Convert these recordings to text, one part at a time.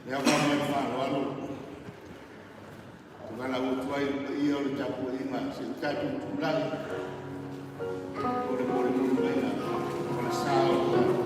Lea ua ma le faaaloalo te valaau atu ai i le paia o le tapuaiga se i tatou tulai mo le molimoli maiga o le sa o lo tatou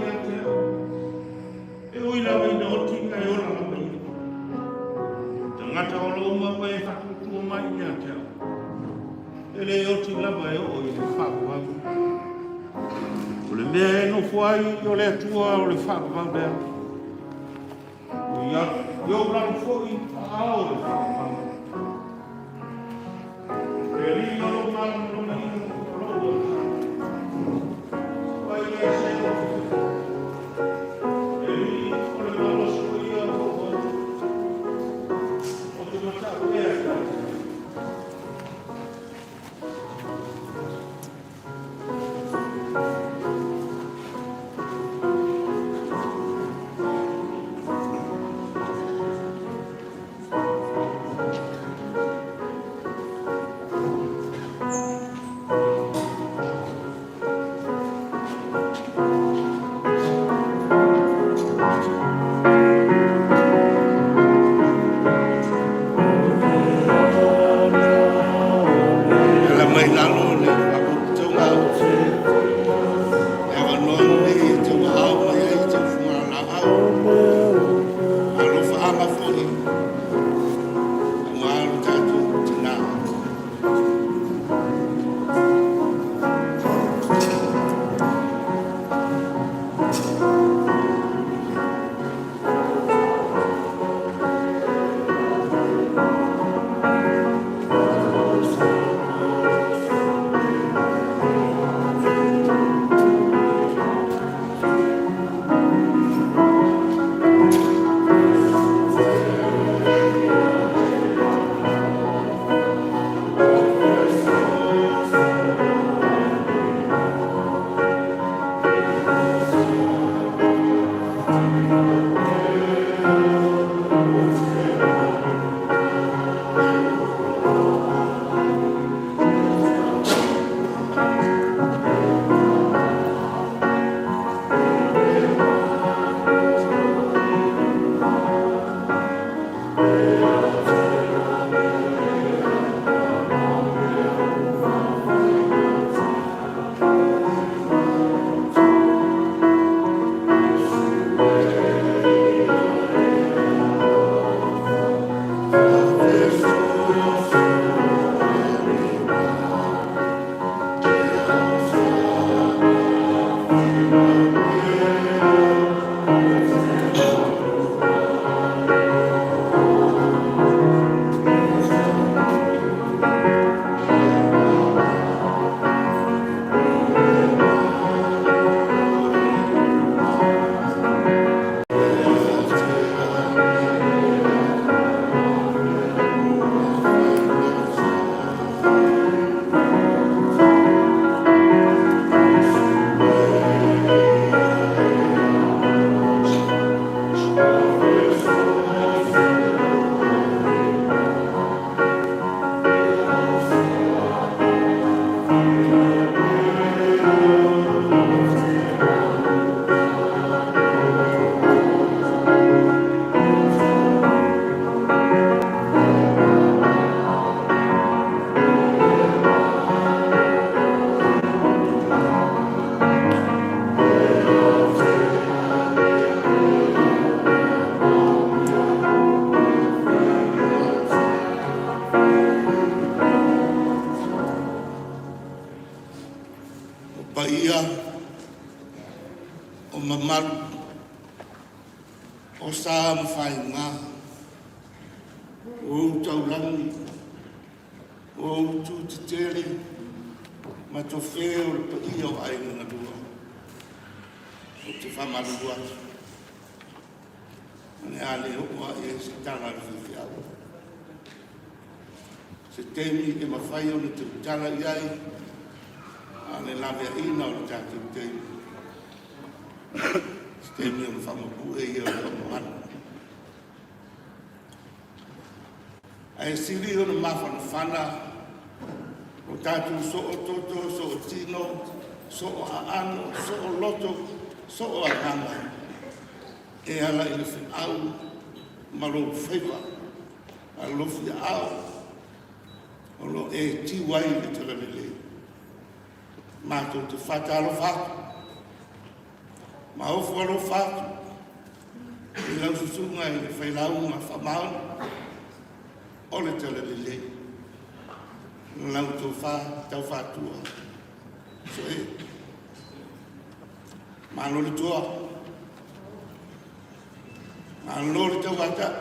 atunuu. E ui lava ina oti ae ola lava ia. Tagata o lo o mau e faatuatua mai ia te au. E le oti lava e oo i le faavavau. O le mea e nofo ai o le Atua o le faavavau lea. O ia, i ou lalo foi aao o le faavavau. Le Alii o lou malamalamaina o lou olataga. O ai lea se o te fefo? Le Alii o le malosi o ia o lou ola. O te matau ea ia te au. O sa ma faiga, o ou taulagi, o ou tu tetele ma tofe o le paia o aiga na lua. Ou te faamalulu atu, o le a le oo lava i ai se tala a le faifeau. Se taimi e mafai ona tautala i ai a o le laveaiina o le tatou taimi, se taimi ona faamapue lea o lea mamalu. Ae sili ona mafanafana lo tatou soo toto, soo tino, soo aano, soo loto, soo agaga e ala i le feau ma lou faiva alofiaao o lo o e tiu ai le talalelei. Matou te faatalofa atu ma ofo alofa atu i lau susuga i le Failauga Faamaoni o le Talalelei, lau Tofa Tau Fatua Sooe. Malo le toa, malo le tauatai,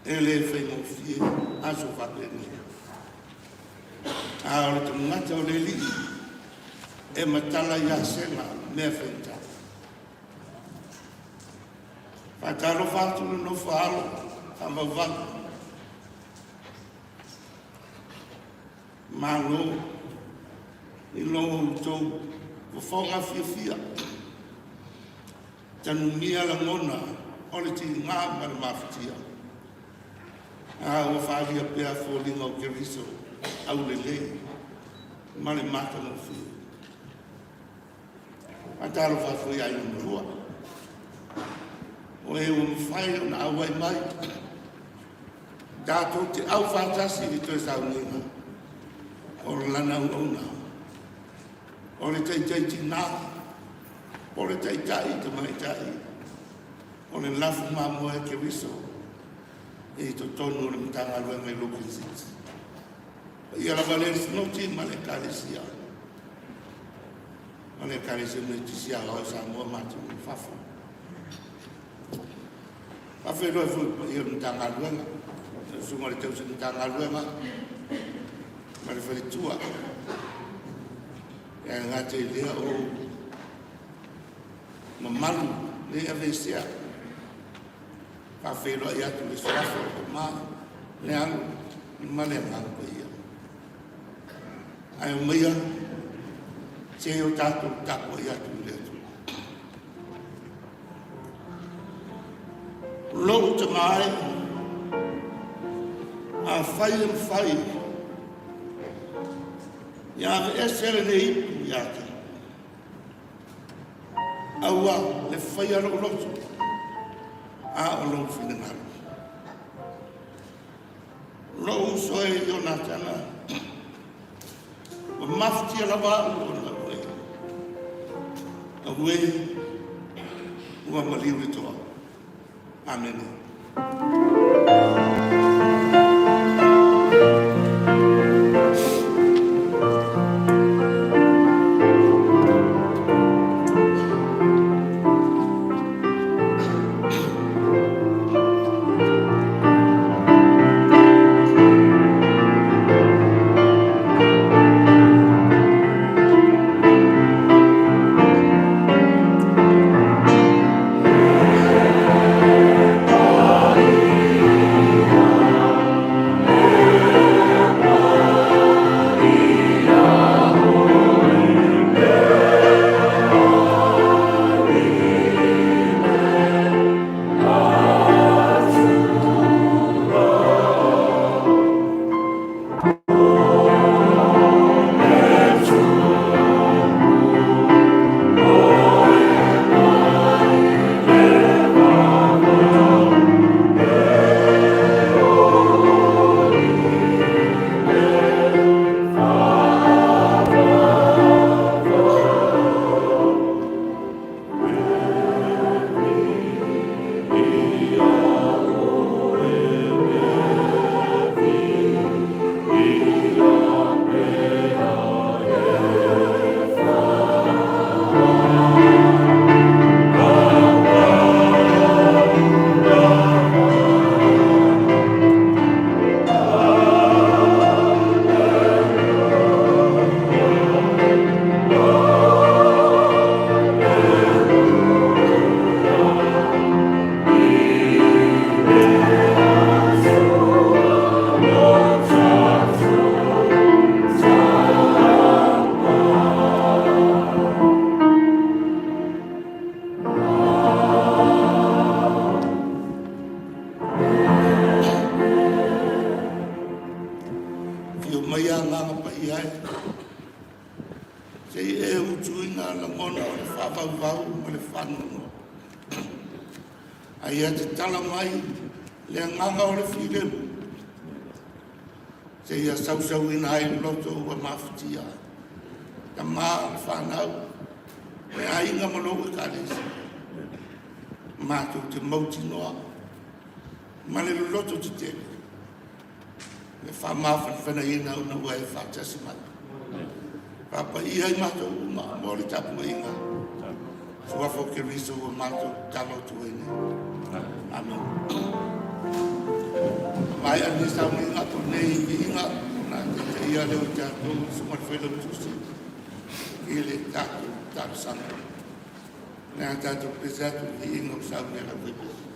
e le faigofie aso faapenei. A o le tagata o le Alii e matala ia sega mea faigata. E faatalofa atu le nofo a alo faavauvau, malo i lo outou fofoga fiafia, tanugia lagona o le tiga ma le mafatia, a ua faaalia pea foliga o Keriso aulelei ma le matagofie. E faatalofa atu foi i aiga ma lua, o e ua mafai ona auai mai tatou te aufaatasi i le toe sauniga o lana auauna, o le taitai tina po o le taitai tamaitai o le lafu mamoe a Keriso i totonu o le Matagaluega i Lokilisiti. Le paia lava lea i le Sinoti ma le Ekalesia ma le Ekalesia Metotisi Aoao i Samoa ma atunuu i fafo. E faafeiloai foi i le paia o le Matagaluega, lau Susuga i le Tausi Matagaluega ma le faletua. Ae le gata i lea o ou mamalu le aveesea. E faafeiloai atu i le Suafa o le Tama, le Alo ma le Agaga Paia. Ae aumaia se i o tatou tapuai atu i le Atua. Lou tama e, afai e mafai, ia aveese lenei ipu ia te au, aua le faia lou loto, a o lou finagalo. Lou uso e Ionatana, ua mafatia lava au ona o oe. Aue, ua maliu le toa. Amene. faavauvau ma le faanoanoa. A ia tatala mai le agaga o le filemu seia sausuina ai le loto ua mafatia. Tama, o le fanau, le aiga ma lou Ekalesia, matou te mautinoa ma le loto tetele le faamafanafanaina ona ua e faatasi mai. Faapaia i matou uma mo le tapuaiga i le Suafa o Keriso ua matou tatalo atu ai nei. Amene. Ua maea lenei sauniga po o lenei viiga ona taitaia lea o tatou e le Susuga i le Failautusi i le tatou talosaga. O le a tatou pese atu i le viiga ua sauni e le aufaipisinisi.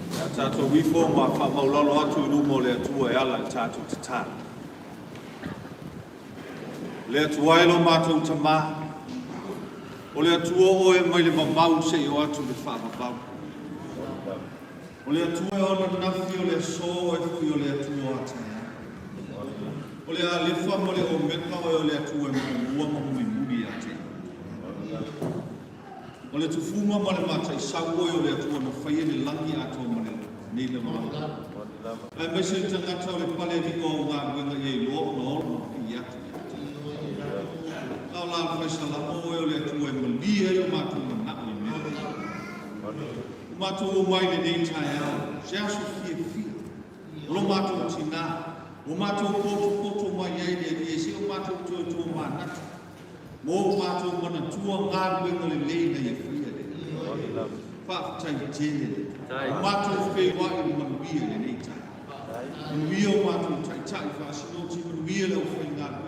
O le a tatou ifo ma faamaualalo atu i luma o le Atua e ala i le tatou tatalo. Le Atua e lo matou Tamā, o le Atua oe mai le vavau seia oo atu i le faavavau. O le Atua e ona nafi o le aso oe foi o le Atua o a taeao. O le Alefa ma le Omeka oe o le Atua e muamua ma mulimuli ia te au. O le tufuga ma le mataisau oe o le Atua na faia le lagi atoa ma lenei lalolagi. Aemaise le tagata o le pale alii o au galuega ia iloa ona ola ma pipii atu ia te oe. A o la le fai salamo oe o le Atua e malie ai o matou manao i mea. Ua matou omai i lenei taeao, se aso fiafia o lo matou tinā, ua matou potopoto mai ai le Alii e se o matou toe tomanatu mo o matou manatua galuega lelei na Ia faia le Alii. Faafetai tele le Atua. Ua matou feiloai i le manuia i lenei taeao. Manuia o matou taitai faasinoti, manuia le aufaigaluega.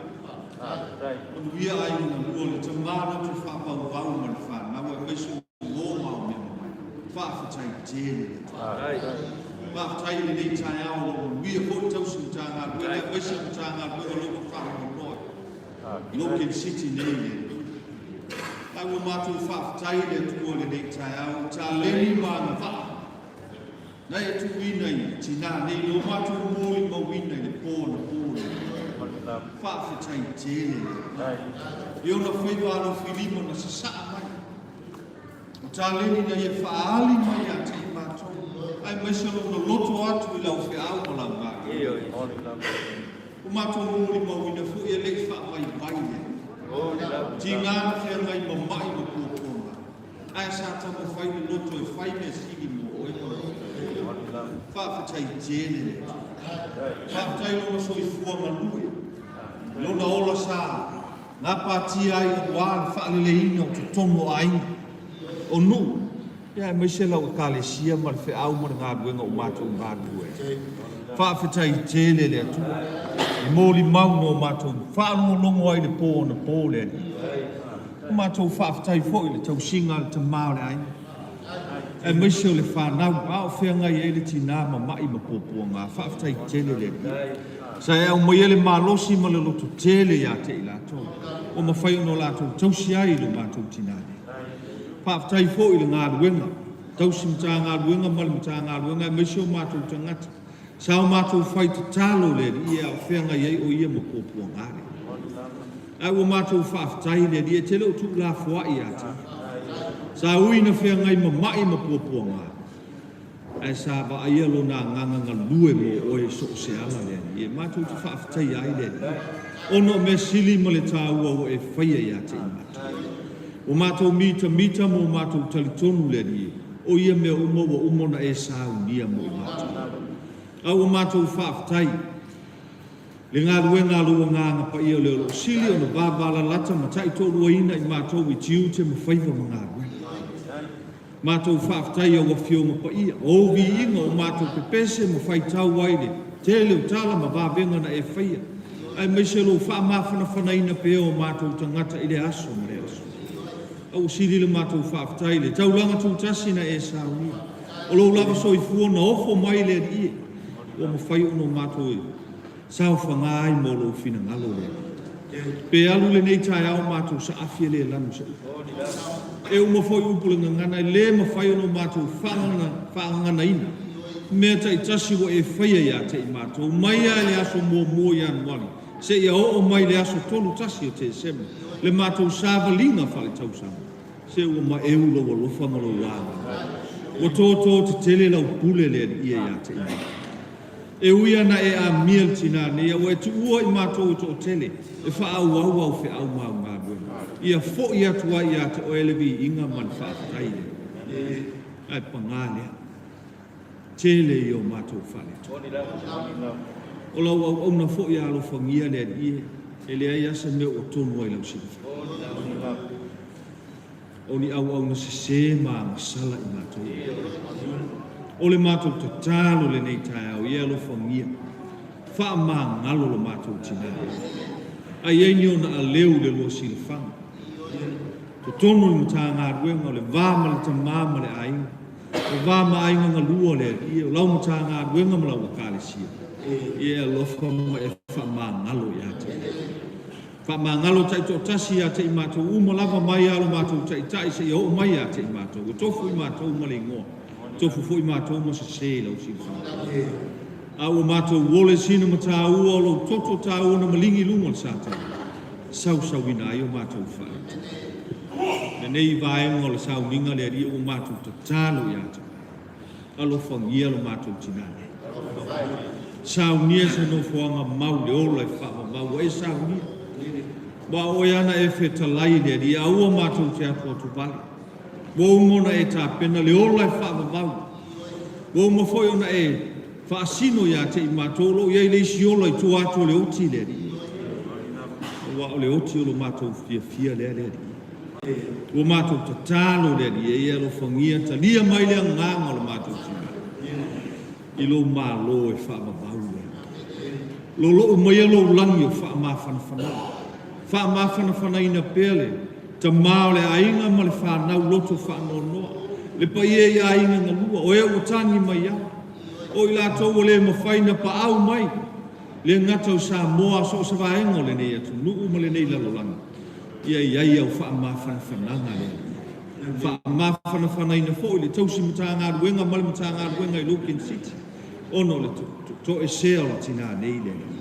Manuia aiga galua, le tama loto faavauvau ma le fanau aemaise o uo ma au mea mamalu. Faafetai tele le Atua. Faafetai i lenei taeao o lo o manuia foi le tausi Matagaluega aemaise o Matagaluega o lo o faanoanoa i Logan City nei le Alii. Ae ua matou faafetai i le Atua i lenei taeao i taleni ma agavaa Na e tuuina i tinā nei lo matou molimauina i le po anapo le Alii. Faafetai tele le Alii i ona faiva alofilima na sasaa mai. O taleni na ia faaali mai ia te i matou, aemaise lona loto atu i lau feau ma lau galuega. Ua matou molimauina foi e le i faavaivai le Alii. Tiga na feagai ma mai ma puapuaga. Ae sa taumafai le loto e fai mea sili mo oe ma lou aiga. Faafetai tele le Atua. Faafetai lona soifua galue, lona ola sa gapatia ai aua le faaleleiina o totonu o aiga, o nuu, ia aemaise lau Ekalesia ma le feau ma le galuega ua matou galulue ai. Faafetai tele le Atua i molimau na o matou faalogologo ai i le po anapo le Alii. Ua matou faafetai foi i le tausiga a le tama o le aiga, aemaise o le fanau, a o feagai ai le tina ma ma'i ma puapuaga. Faafetai tele le Alii. Sa e aumaia le malosi ma le lototele ia te i latou, ua mafai ona latou tausi ai i lo matou tina nei. Faafetai foi i le galuega tausi Matagaluega ma le Matagaluega aemaise o matou tagata sa o matou fai tatalo i le Alii a o feagai ai o ia ma puapuaga le Ae ua matou faafetai i le Alii e te le o tuulafoai ia te ia. Sa ui ina feagai ma ma'i ma puapuaga, ae sa vaaia lona agaga galue mo oe i so o se ala, le Alii. E matou te faafetaia ai le Alii, ona o mea sili ma le taua ua e faia ia te i matou. Ua matou mitamita ma ua matou talitonu le Alii, o ia mea uma ua uma ona e saunia mo i matou. A ua matou faafetai. Le galuega a lou Agaga Paia o le o lo o sili ona vavalalata ma taitoaluaina i matou i tiute ma faiva ma galuega. Matou faafetai i au Afioga Paia, o ou viiga o matou pepese ma faitau ai le tele o tala ma vavega na e faia, aemaise lou faamafanafanaina pea o matou tagata i lea aso ma lea aso. A ua sili le matou faafetai i le taulaga tutasi na e saunia, o lou lava soifua na ofo mai le Alii e, ua mafai ona o matou e saofaga ai mo lou finagalo le Alii. Pe alu lenei taeao matou saafi e le lanu se upu. E uma foi upu le gagana e le mafai ona o matou faagaganaina mea taitasi ua e faia ia te i matou mai lava i le aso muamua o Ianuari seia oo mai i le aso 31 o Tesema le matou savaliga faaletausaga. Se ua maeu lou alofa ma lou agalelei. Ua toto tetele lau pule le Alii e ia te i matou. E ui lava na e amia le tinā nei, a ua e tuua i matou e toatele e faaauau au feau ma au galuega, ia foi atu ai ia te oe le viiga ma le faafetai le Alii. Ae pagā lea, tele ia o matou faaletonu. O lau auauna foi a alofagia le Alii e, e leai lava se mea ua tonu ai lau silafia. O ni auauna sese ma agasala i matou nei. O le matou tatalo lenei taeao, ia e alofagia, faamagalo lo matou tinā. A i ai ni ona aleu i le lua silafaga, totonu o le Matagaluega o le va ma le tama ma le aiga, le va ma aiga galua o le Alii, o lau Matagaluega ma lau Ekalesia, ia e alofa ma e faamagalo ia te ia. Faamagalo taitoatasi ia te i matou uma lava mai a lo matou Taitai seia oo mai ia te i matou. Ua tofu i matou ma le igoa, tofu foi matou ma sese i lau silasila. A ua matou ole sina ma taua o lou toto taua na maligi i luga o le Satani, sausauina ai o matou faaletonu. Lenei vaega o le sauniga le Alii ua matou tatalo ia te Oe. Alofagia lo matou tina nei. Saunia se nofoaga mau le ola i faavavau ua e saunia. Aua o oe lava na e fetalai i le Alii, aua matou te atuatuvale. Ua uma ona e tapena le ola e faavavau. Ua uma foi ona e faasino ia te i matou o lo o i ai le isi ola i tua atu o le oti le Alii. Aua o le oti o lo matou fiafia lea le Alii. Ua matou tatalo le Alii e ia alofagia talia mai le agaga o le matou tina i lou Malo e faavavau le Alii. Lolou maia lou lagi o faamafanafanaga. Faamafanafanaina pea le tama o le aiga ma le fanau loto faanoanoa, le paia i aiga na lua, o e ua tagi mai ai, o i latou ua le mafai na paau mai, le gata o Samoa a so o se vaega o lenei atunuu ma lenei lalolagi, ia i ai au faamafanafanaga le Alii. Faamafanafanaina foi le tausi Matagaluega ma le Matagaluega i Logan City ona o le toesea o le tina nei le Alii.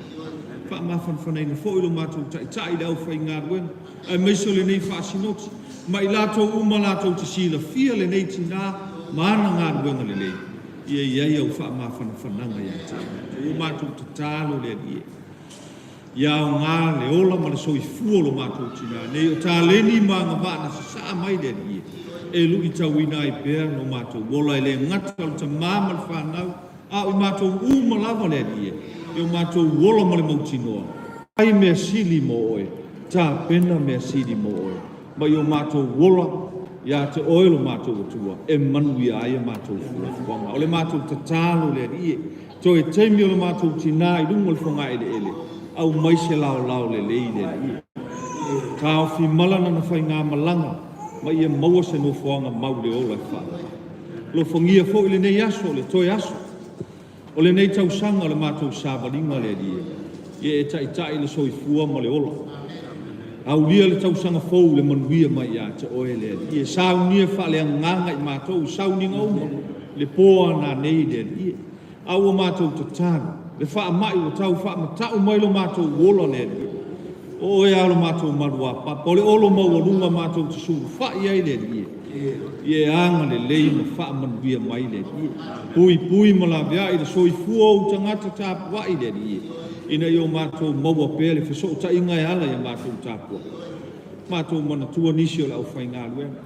Faamafanafanaina foi lo matou Taitai i le aufaigaluega aemaise o lenei faasinoti ma i latou uma latou te silafia lenei tina ma ana galuega lelei, ia i ai au faamafanafanaga ia te i matou. Ua matou tatalo le Alii e. Ia aoga le ola ma le soifua o lo matou tina nei o taleni ma agavaa na sasaa mai le Alii e, e luitauina ai pea lo matou ola e le gata o le tama ma le fanau, a o i matou uma lava le Alii e, i o matou ola ma le mautinoa. Fai mea sili mo oe, tapena mea sili mo oe, ma i o matou ola ia te oe lo matou Atua, e manuia ai a matou fuafuaga. O le matou tatalo le Alii e, Toe taimi o le matou tina i luga o le fogaeleele, aumai se laolao lelei le Alii. Taofi mala lana faigamalaga ma ia maua se nofoaga mau i le ola e faavavau. Alofagia foi lenei aso, le toe aso o lenei tausaga o le matou savaliga le Alii e, ia e taitai le soifua ma le ola. Aulia le tausaga fou i le manuia mai ia te oe le Alii e. Saunia faaleagaga i matou i sauniga uma i le po a nanei le Alii e. A ua matou tatalo, le faamai ua tau faamata'u mai lo matou ola le Alii. O oe lava lo matou maluapapa, o le olo maualuga matou te sulufai ai le Alii e. Ia e agalelei ma faamanuia mai le Alii e. Puipui ma laveai le soifua o ou tagata tapuai le Alii e, ina ia o matou maua pea le fesootaiga e ala i a matou tapuaiga. Matou manatua nisi o le aufaigaluega.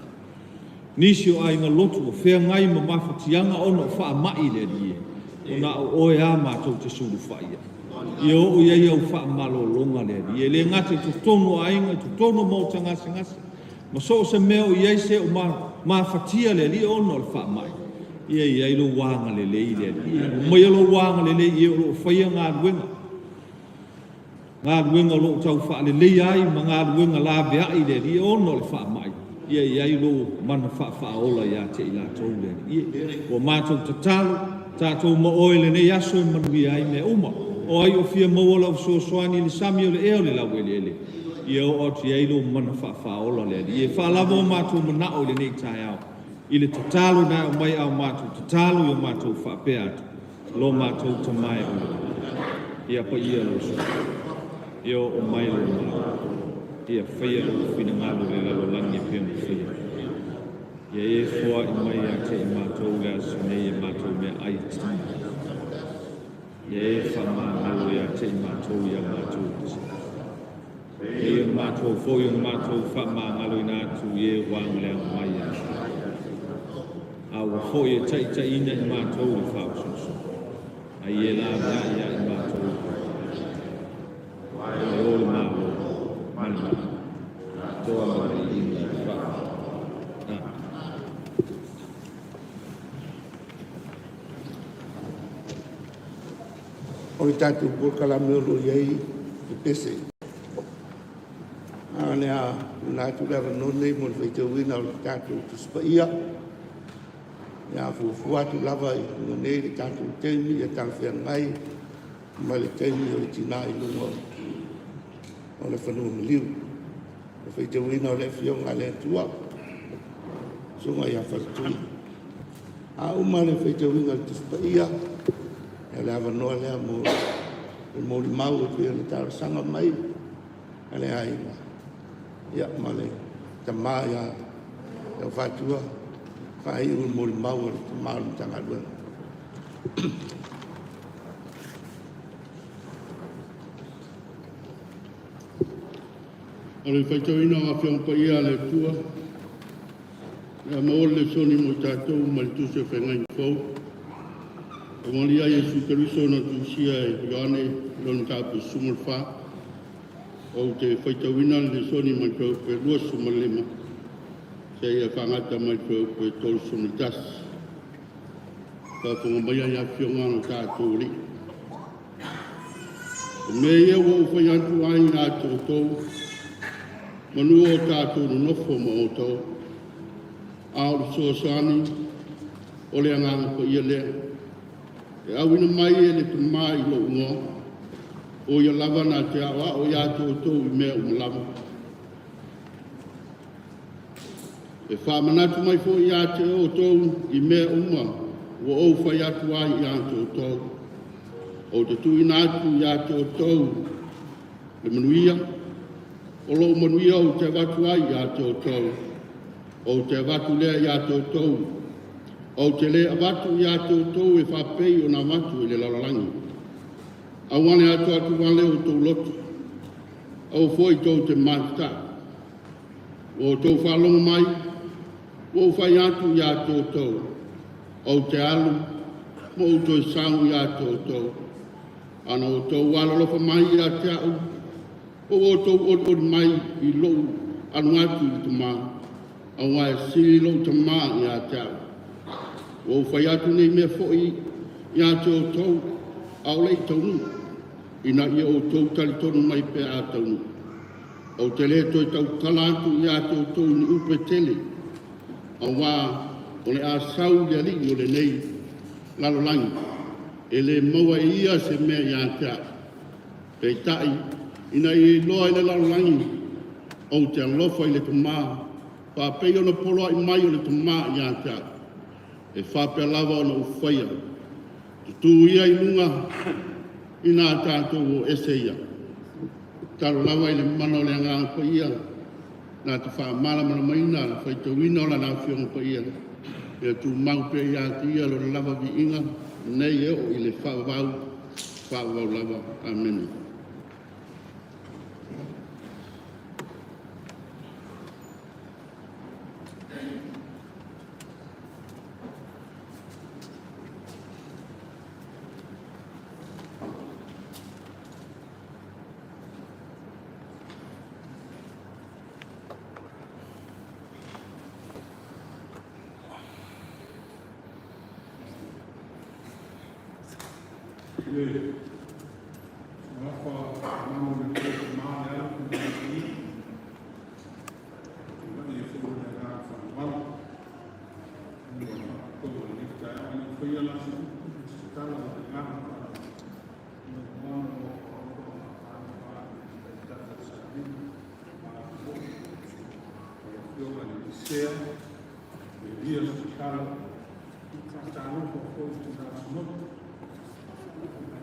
Nisi o aiga lotu ua feagai ma mafatiaga ona o faamai le Alii e, o na o Oe a matou te sulufai ai. Ia oo i ai au faamalologa le Alii e le gata i totonu o aiga, i totonu o maota gasegase, ma so o se mea o i ai se o mafatia le Alii ona o le faamai. Ia i ai lou agalelei le Alii e. Aumaia lou agalelei i e o lo o faia galuega. Galuega o lo o tau faaleleia ai ma galuega laveai le Alii ona o le faamai, ia i ai lou mana faafaaola ia te i latou le Alii e. Ua matou tatalo, tatou ma oe i lenei aso e manuia ai mea uma. O ai o fia maua lau fesoasoani i le sami o le ea o le laueleele, ia oo atu i ai lou mana faafaaola le Alii e. Faalava o matou manao i lenei taeao i le tatalo na e aumai a o matou tatalo i o matou faapea atu. Lo matou Tama e o i le lagi, ia paia lou Suafa, ia oo mai lou Malo, ia faia lou finagalo i le lalolagi e pei ona faia i le lagi. Ia e foai mai ia te i matou le aso nei e matou meaai e tatau. Ia e faamagalo ia te i matou i a matou pasese. Pei ona matou foi ona matou faamagaloina atu i e ua agaleaga mai ia matou. A ua foi e taitaiina i matou i le faaosoosoga, a ia laveai ia i matou i le faapea. E o le Malo ma le Malo, toa ma le viiga i le faavavau. Amene. O le tatou polokalame o lo o i ai le pese. A o le a tuuina atu le avanoa lenei mo le faitauina o le tatou Tusi Paia. Ia fuafua atu lava i luga nei le tatou taimi ia talafeagai ma le taimi o le tina i luga o le fanua maliu. Le faitauina o le Afioga a le Atua, Susuga ia Faletui. A uma le faitauina o le Tusi Paia, ia o le avanoa lea mo le molimau e pei ona talosaga mai a le aiga ia ma le tama ia Fatua e faaiu le molimau a le tama o le Matagaluega. O le faitauina o Afioga Paia a le Atua, le Le a maua le lesoni mo i tatou mai le Tusi o Feagaiga Fou. Ua ia Iesu Keriso na tusia e Ioane lona mataupu 14. Ou te faitauina le lesoni mai le fuaiupu 25 seia faagata mai le fuaiupu 31. Faafofoga maia i afioga o tatou alii. O mea ia ua ou fai atu ai ia te outou, manu o tatou nonofo ma outou, a o le fesoasoani o le Agaga Paia lea, e auina mai e le Tamā i lou igoa, o ia lava na te aoao ia te outou i mea uma lava. E faamanatu mai foi ia te outou i mea uma ua ou fai atu ai ia te outou. Ou te tuuina atu ia te outou le manuia, o lou manuia ou te avatu ai ia te outou. Ou te avatu lea ia te outou, ou te le avatu ia te outou e faapei ona avatu e le lalolagi. Aua ne atuatuvale o outou loto, aua foi tou te matatau. Ua outou faalogo mai, ua ou fai atu ia te outou, ou te alu ma ou toe sau ia te outou. Ana outou alolofa mai ia te au, ua outou olioli mai i lou alu atu i le Tamā, auā e sili lou Tamā ia te au. Ua ou fai atu nei mea foi ia te outou, a o le i taunuu, ina ia outou talitonu mai pe a taunuu. Ou te le toe tautala atu ia te outou i ni upu e tele, auā o le a sau le alii o lenei lalolagi, e le maua e ia se mea ia te au. Peitai, ina ia iloa e le lalolagi ou te alofa i le Tamā, faapei ona poloai mai o le Tamā ia te au, e faapea lava ona ou faia. Tutū ia i luga ina a tatou o ese ia. Tatalo lava i le mana o le Agaga Paia na te faamalamalamaina le faitauina o lana Afioga Paia, ia tumau pea ia te ia lona lava viiga nei e oo i le faavavau, faavavau lava. Amene. Le Suafa Mana o le Atua Tama le Ala ma le Alii, tulai e foi le agaga faaaloalo ua faapitoa i lenei taeao. A le i faia la se upu ma se tala ma le agaga faaaloalo, ia ua alofa i le Taitai o le Sailini, malo foi lau Afioga i le Misea, Elias Tatalo, faatalofa foi i tina Sinoto,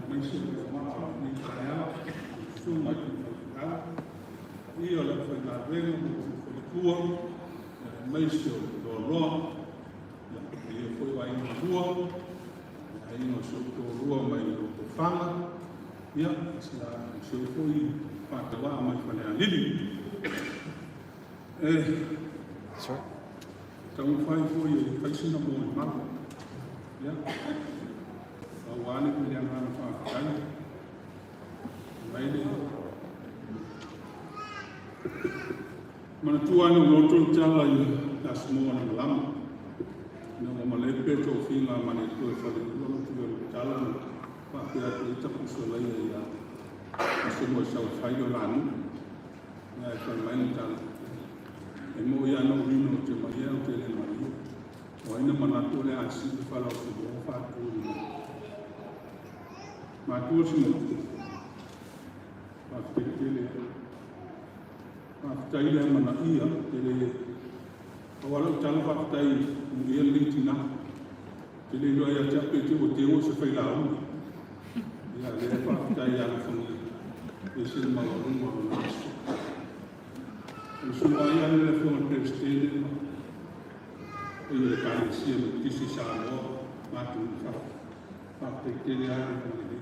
aemaise o le maa o lenei taeao, susuga i le faifeau, paia o le aufaigaluega ma lou faletua, aemaise o le loaloa, paia foi o aiga e lua, aiga o si ou toalua mai Lotofaga, ia, si ou foi faatauaa mai Falealili. E taumafai foi e fai sina molimau. Ia, pau lava le le agaga faafetai. Mai le manatua ai lou loto le tala i le Aso Moa na malama. Ina ua malepe tofiga ma le Atua e faleula ma tuli o le tala na faapea atu ai tapusa laia ia Aso Moa e sau e fai le lanu. Ia e fai mai le tala. E mo ia no vino te mai au te le mai. O ai na manatu o le a sii le fala o Samoa faatu i le matua Sinoto. Faafetai tele. Faafetai le amanaia te le aua lau tala faafetai mulia lenei tina. Te le iloa ia te au pe te ua teu o se failauga. Ia lea faafetai alofagia. E se le maualuga o lona aso. O le susuga ai ale le Afioga i le Peresetene ma paia o le Ekalesia Metotisi i Samoa ma atunuu i fafo. Faafetai tele lava le agalelei.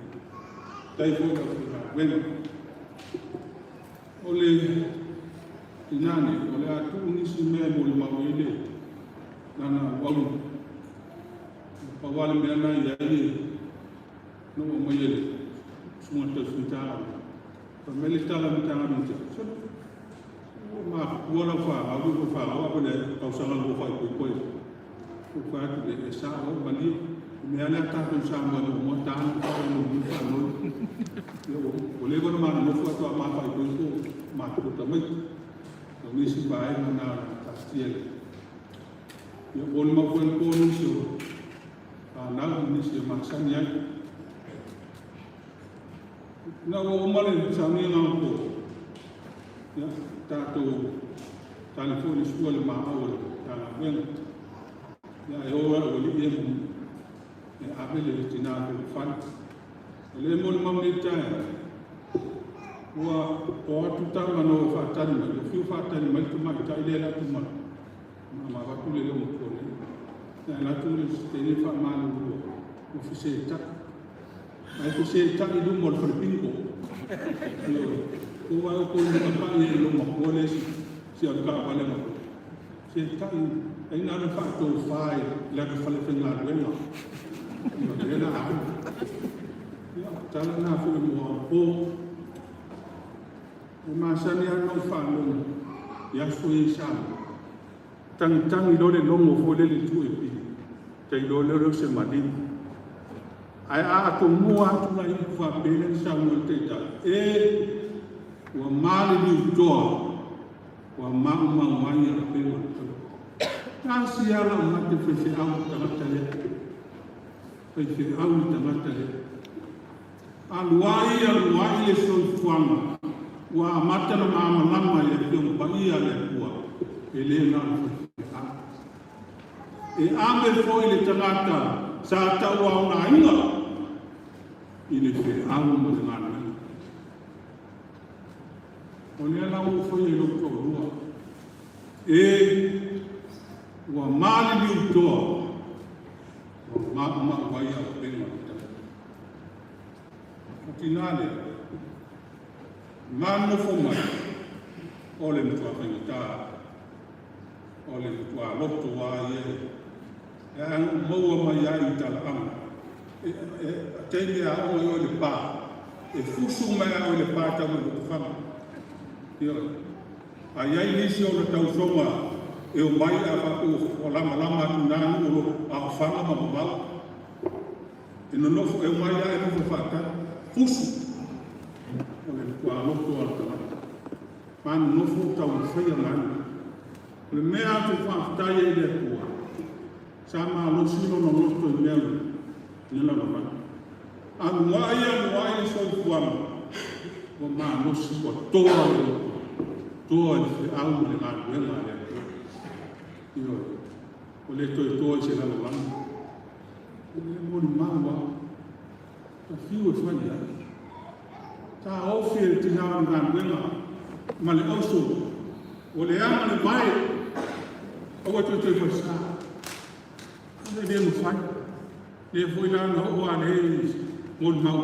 Faafetai foi i le aufaigaluega. O le tina nei, o le a tuu nisi mea e molimau i ai le lana auauna. Pau lava le mea na i ai na ua aumai e le susuga taufuita. Fai mai le tala a le Matagaluega, sole, ua matutua lau fanau, ua fanau a le tausaga na ua faaipoipo ai. Ua fai atu le e sao ai malie. O mea lea tatou Samoa e muamua ta na faalogo faanoi. Ua leva ona manonofo atu a ma faaipoipo matutua tamaiti. O nisi vaega na taatia le ia ua molimau foi le po nisi o fanau ma nisi e masani ai. Na ua uma le sauniga o po, ia, tatou tali foi le sua le maau o le Matagaluega. Ia, e o au alii e e ave le tina fale. O le molimau nei taeao, ua o atu tama na o faatali mai, ua fiu faatali mai le tamaitai lea e atu ma ma avatu le leo matua nei. Ia, e atu le teine faamalulu ua fesetai. Ae fesetai i luma o le fale bingo. Ua o ko ni kapai e lo matua le si alu taavale ma setai ai na le faatofā i le atu fale faigaluega. Ia, lea la alu. Ia, tala na foi mo po. E masani lava ona ou faalogo i aso ia i Samoa. Tagitagi loa le logo foi lele i tua i pili, ta iloa lea o se maliu. Ae a atomua atu la i upu faapea lea na saunoa le Taitai, e ua maliliu toa, ua maumau ai auupega o le tau. Tasi lava lau mate faifeau i le tagata lea. Faifeau i le tagata lea. Alu ai, alu ai le soifuaga, ua amata ona malamalama i le Afioga Paia a le Atua, e le na o le faifeau. E ave foi le tagata sa tauaogaina i le feau ma le galuega. O lea la ua ou faia i lou toalua, e ua maliliu toa, ua maumau ai auupega o le tau. O tina lea, manofo mai, o le matua faigata, o le matua loto a ia e agu maua mai ai i talaaga. E taimi a aoga i o i le pa, e fusu mai a o i le pa tau mai Lotofaga. Ioe. A i ai nisi o na tausoga e o mai a faapea ua lamalama atu na nuu o lo a o Faga ma mamao. E nonofo e omai a e nofo faatali. Fusu. O le matua loto a le tagata. Manonofo taumafaia galuega. O le mea atu faafetai ai i le Atua, sa malosi lona loto i mea i le lalolagi. Alu ai, alu ai le soifuaga, ua malosi, ua toa le loto, toa i le feau ma le galuega a le Atua. Ioe, ua le toe toa i se lalolagi. O le molimau lava, ta fiu e fai ai. Ta ofi e le tina o le galuega ma le auso, ua leaga le vae, aua toe toe falesa. Le le mafai. Lea foi la na oo a le molimau.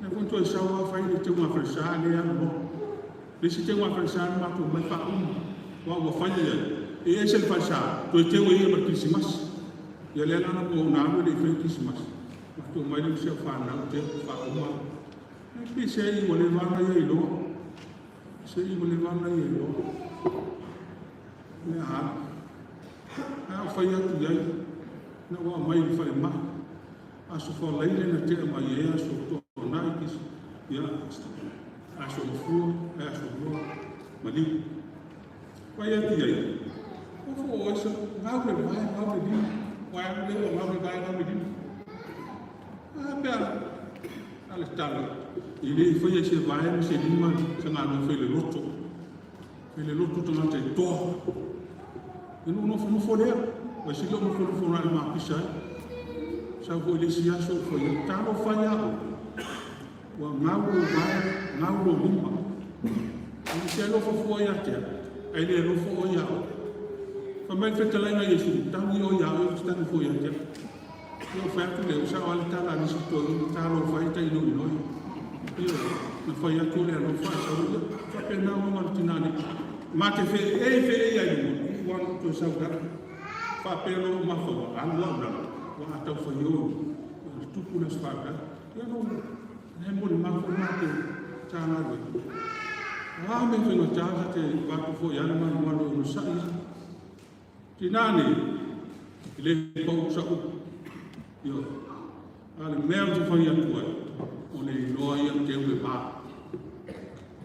Lea foi toe sau lava fai le teuga falesa lea alu loa. Le isi teuga falesa na matou mai faauma. Ua fai ai, e ese le falesa, toe teu e ia ma le Kerisimasi. Ia lea la na mo na alu e le i faia Kerisimasi. Matou mai le si au fanau teu faauma. E pe se i ua le vana ia iloa. Se i ua le vana ia iloa. Le a a o fai atu i ai, na ua aumai i le falemai. Aso Faraile na tea mai ai, aso Toonai, ia, aso Gafua, aso Lua, maliu. Fai atu i ai, o fo o esa, ngau le vae, ngau le lima. Wae alu le o ngau le vae, ngau le lima. A pea, a le tala, i le i faia se vae ma se lima, se galuega fai le loto. Fai le loto tagata i toa. E nuu nofonofo lea, vai sili o nofonofo na e mapisa ai. Sau foi le isi aso o fai ai, talo fai ao. Ua ngau lou vae, ngau lou lima. E se alofa fua ia te au, ae le alofa oe ia oe. Fai mai le fetalaiga a Iesu, tagi oe ia oe, ou te tagi fua ia te au. Ia o fai atu lea, ua sao lava le tala a nisi toeaiina, talofa e tai loiloi. Ioe, na fai atu le alofa ae sau ia, faapena uiga o le tina nei. Ma te feei feei ai luma, ua toe sau lalo. Faapea loa lou mafaufau, alu au i lalo, aua a tau fai o i le tupu lea o se faalavelave. Ia na ou na e molimau foi le matou Matagaluega, o a mea faigata ta te avatu foi lava le manuale e onosai lava. Tina nei, e le pau sau upu, ioe. A o le mea ou te fai atu ai, o le iloa ia teu le va.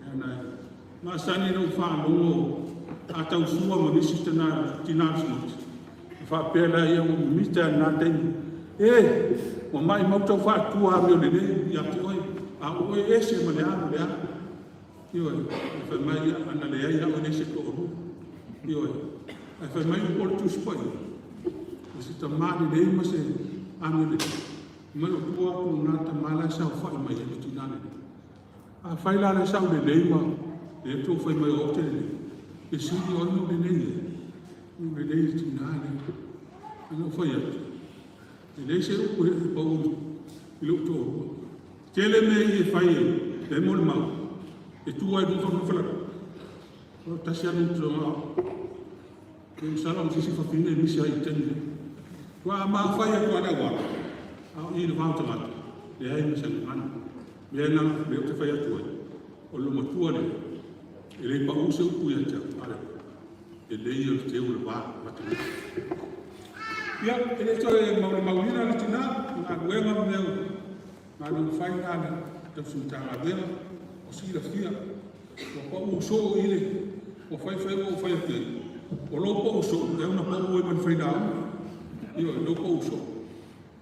Lea na masani ona ou faalogo a tau sua ma nisi tina o le Sinoti, ona faapea lea, ua mimita lava i lena taimi, E! Ua maumau tau faatua amio lelei ia te oe, a o oe e ese ma le a ma le a. Ioe. Ae fai mai, ia, ana leai au e leai se toalua. Ioe. Ae fai mai upu o le Tusi Paia, o se tama lelei ma se amio lelei, fai mai o tua atu o lena tama la e saofai mai ai le tina lenei. Afai la o lea sa ou lelei ma lea tou fai mai o au ou te lelei, e sili o ai ona ou lelei ai? Ona ou lelei i le tina lea. Na ou fai atu, e leai se upu e pau i lou toalua. Tele mea ia e fai e molimau, e tu lava i luga fai mai, o tasi lava le au. Masalo o se isi fafine e misi ai i le taimi lenei. Aua a ma fai atu lava i le auala, a o i i le va o tagata, leai ma se gagana. O le mea lena ou te fai atu ai, o le loomatua lea, e le pau se upu ia te au, a o le lelei ia o le teu o le va ma tagata. Ia, e le toe molimauina le tina, o galuega ma mea o galuega fai na a le tausi Matagaluega, ua silafia, ua pau soo i le, ua fai fai ua ou fai atu i ai, o lou pau soo, e ao ina pau ai ma le failauga. Ioe, lou pau soo.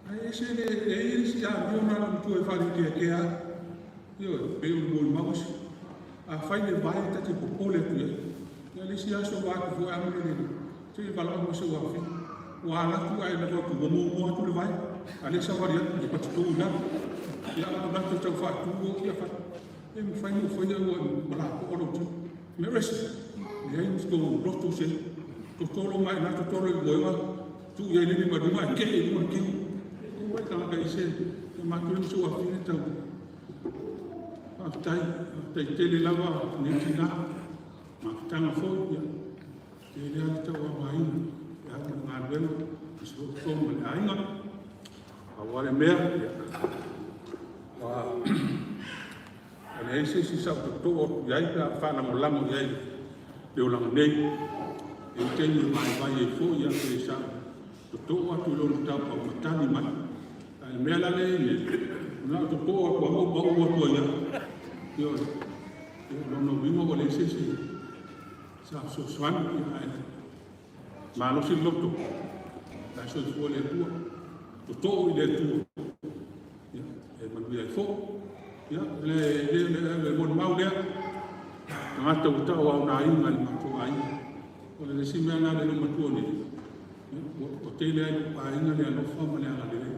Ae ese le, e i ai le isi amio na loomatua e faalekeakea lava. Ioe, pei o le molimau isi. A fai le vae, ta te popole atu i ai. Ia le isi aso vaeatu foi a se i valaau mai si ou afafine. Ua alu atu ae lafo atu ua muamua atu le vae, a o lea e savali atu ua patito i lalo. Ia a ou alu atu e tau faatu, ia fai atu, e mafai ona ou faia ua lapoa lou tino. Meresi, leai ma se tou loto se totolo mai ina totolo i le moega tuu i ai le lima i luga ae tee i luga le tino. E uai tagata ese e matou le ma si ou afafine tau faafetai, faafetai tele lava nei tina, mafutaga foi ia tele lava le tauaogaina e au ma le galuega ma si ou tonu ma le aiga. Pau lava le mea, ia, ua leai se isi sa ou tootoo atu i ai pe a faalagolago i ai i le olaga nei. E i ai taimi e vaivai ai foi pe sa ou tootoo atu i lona taupaumatagi mai. A o le mea la lea e i ai nei, na ou tootoo atu lava ma ou pau atu ai lava. Ioe. O lona uiga ua leai se isi sa fesoasoani, ae malosi le loto, la e soifua le Atua. Totoo i le Atua, ia, e manuia ai foi. Ia, le, le, le, le molimau lea, tagata ua tauaogaina e le matou aiga. O le isi mea lena le loomatua nei, ua, ua tele ai lou aiga le alofa ma le agalelei.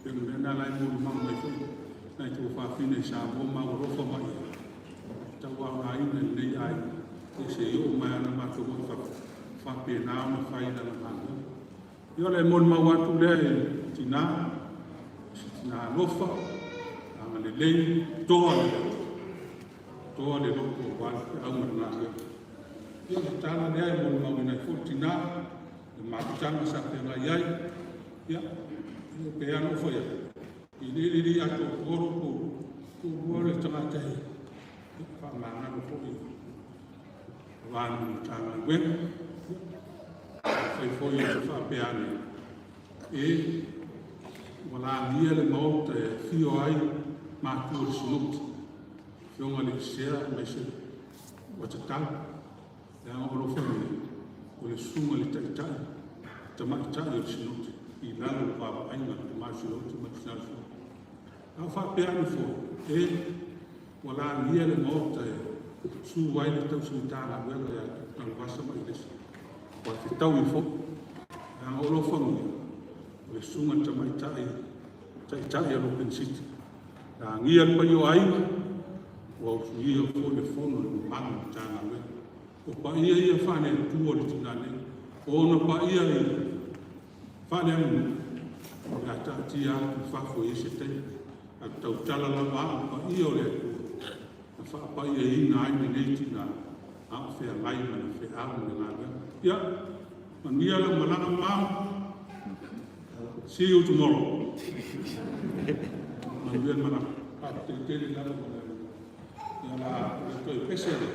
Pei o le mea lena la e molimau mai foi nai tuafafine i Samoa ma ua alofa mai i ai. Tauaogaina e lenei aiga, ia se i oo mai lava na matou o i fafo, faapena ona fai lana galuega. Ia o le molimau atu lea i tina, se tina alofa, agalelei, toa le loto, toa le loto aua le feau ma le galuega. Ia o le tala lea e molimauina ai foi le tina, le mafutaga sa feagai ai, ia, ia pei lava ona ou fai atu, e le lelei atoatoa lou toalua le tagata e faamagalo foi aua le Matagaluega. Afai foi ou te faapea ane, e ua lagia le Maota e afio ai matua o le Sinoti, Afioga i le Sea aemaise ua tatau, leaga o alofagia o le susuga i le Taitai Tamaitai o le Sinoti i lalo o le vaavaaiga a le Tama o le Sinoti ma le Tina o le Sinoti. A o faapea ane foi, e ua lagia le Maota e su ai le tausi Matagaluega ia Tanuvasa ma Ilesa. Ua fetaui foi, leaga o alofagia o le susuga i le Tamaitai Taitai o le Open City. Lagia le paia o aiga, ua usuia foi le fono i le mamalu o le Matagaluega. O paia ia faale-Atua o le tina nei, o ona paia i faaleaganuu, o le a taatia atu i fafo i ai se taimi, ae ou te tautala lava au i paia o le Atua na faapaiaina ai lenei tina a o feagai ma le feau ma le galuega. Ia, Manuia lau malaga Mao. See you tomorrow. Manuia le malaga. Faafetai tele lava mo le avanoa. Ia la le toe pese le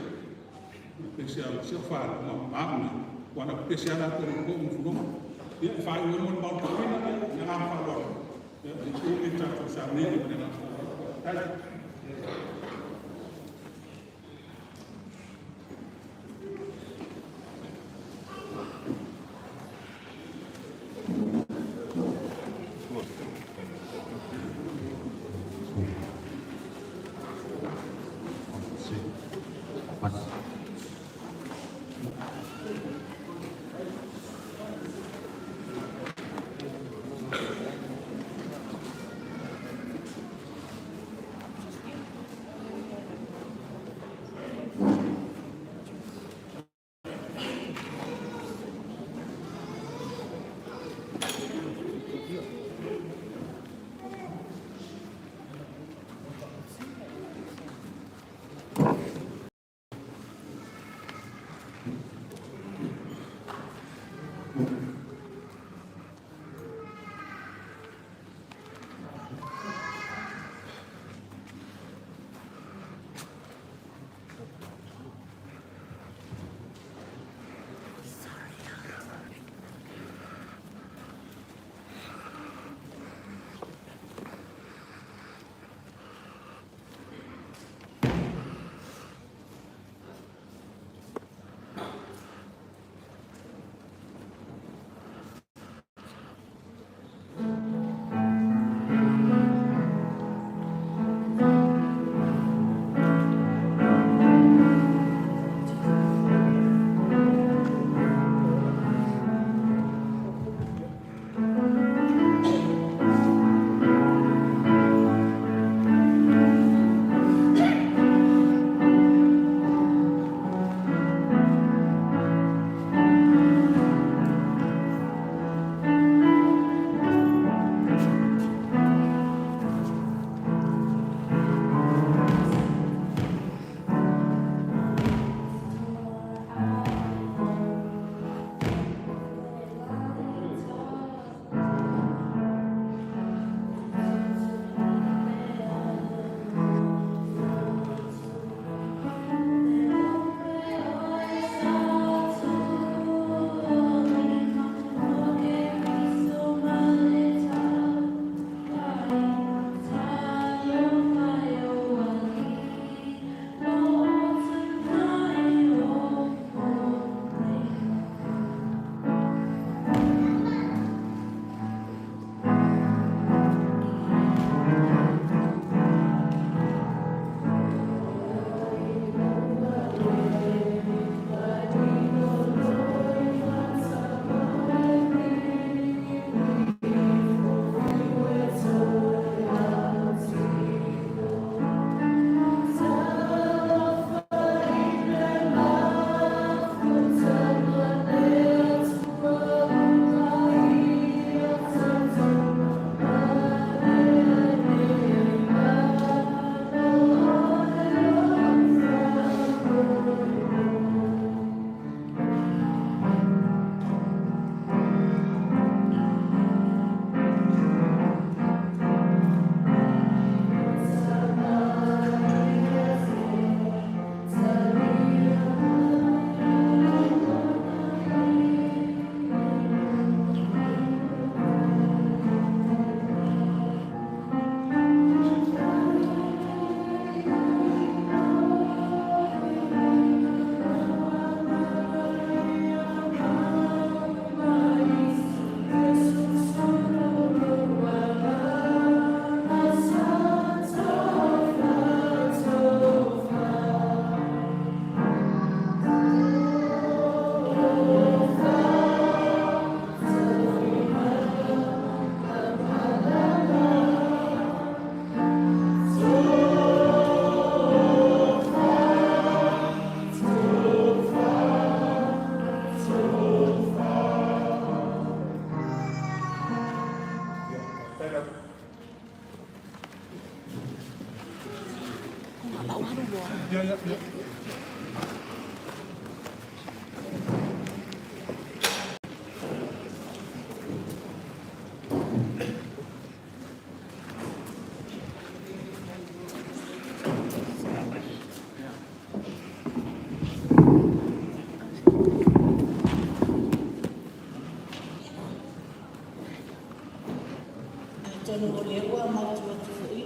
pese a si au fanau ma ma nei. Ua na pese ala atu le po ma fuloga. Ia e faaiu ai mo le maota uina, ia le agaga faaaloalo. Ia e umi tatou sauni ma le agaga faaaloalo. Faafetai.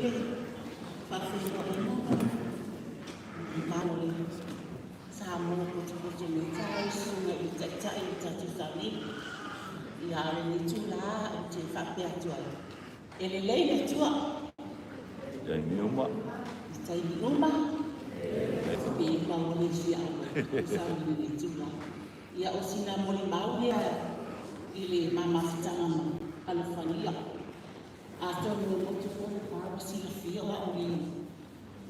le faafeiloaiga ma le mamalu o le Samoa potopoto i lenei taeao i le Susuga i le Taitai o le tatou Falemeli. Ia, a o lenei itula ou te faapea atu ai, e lelei le Atua Taimi uma. i taimi uma, pe maua nisi au e sauni i lenei itula. Ia, o sina molimau lea i le ma mafutaga ma alofagia. Atonu e motu foi le pa ua silafia o au i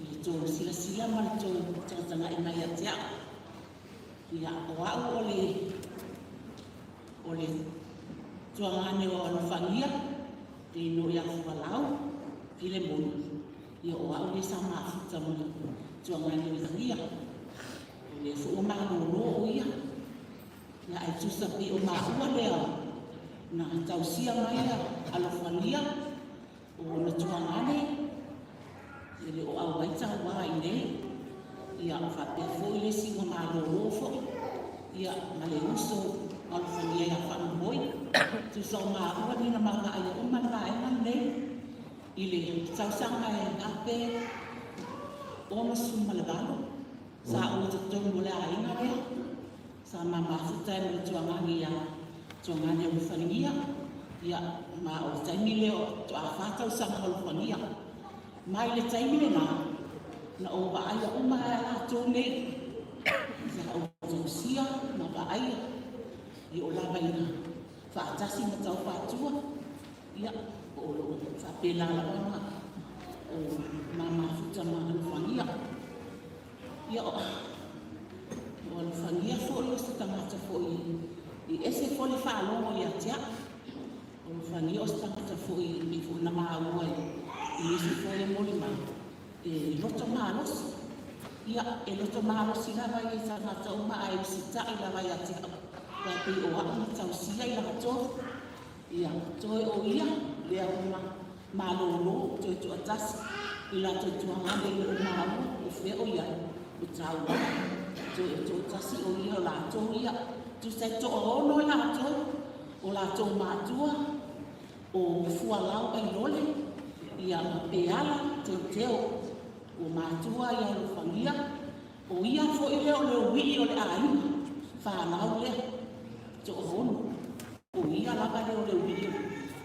le tou silasila ma le tou tagatagai mai ia te au. Ia, o au o le tuagane o alofagia, le igoa ia Fualau Filemoni. Ia o au lea sa mafuta ma le tuagane o alofagia. O lea foi ua malolo o ia. Ia, ae tusa pei o maua lea na tausia mai alofagia o ona tuagane, e le o auai taua i inei. Ia faapea foi le isi ua malolo foi, ia ma le uso a alofagia ia Faanumoi. Tusa o maua nei na ma vaaia uma le vaega lenei i le tausaga e 1068 sa ou i totonu o le aiga lea sa ma mafuta ai ma le tuagane ia Tuagane Alofagia. Ia, ma o le taimi lea faatoa 4 tausaga o alofagia. Mai le taimi lena, na ou vaaia uma ai lava latou nei, sa ou tausia ma vaaia, e oo lava ina faatasi ma tau faatua. Ia, o lo o faapena lava ona ma mafuta ma alofagia. Ia, o alofagia foi o se tagata foi e ese foi le faalogo ia te au. O alofagia o se tagata foi e pei foi ona maua i nisi foi o molimau, e loto malosi. Ia, e loto malosi lava ia i tagata uma ae usitai lava ia te au, aua pei o au na tausia i latou. Ia, toe o ia lea ua malolo, toe toatasi i latou tuagane e le o maua po o fea o i ai, o taua. Toe toatasi o ia o latou ia. Tusa e toaono i latou, o latou matua, o Fualau Ailole, ia ma Peala Teuteo, ua matua ia alofagia. O ia foi lea o le uii o le aiga, fanau lea, toaono. O ia lava lea o le uii o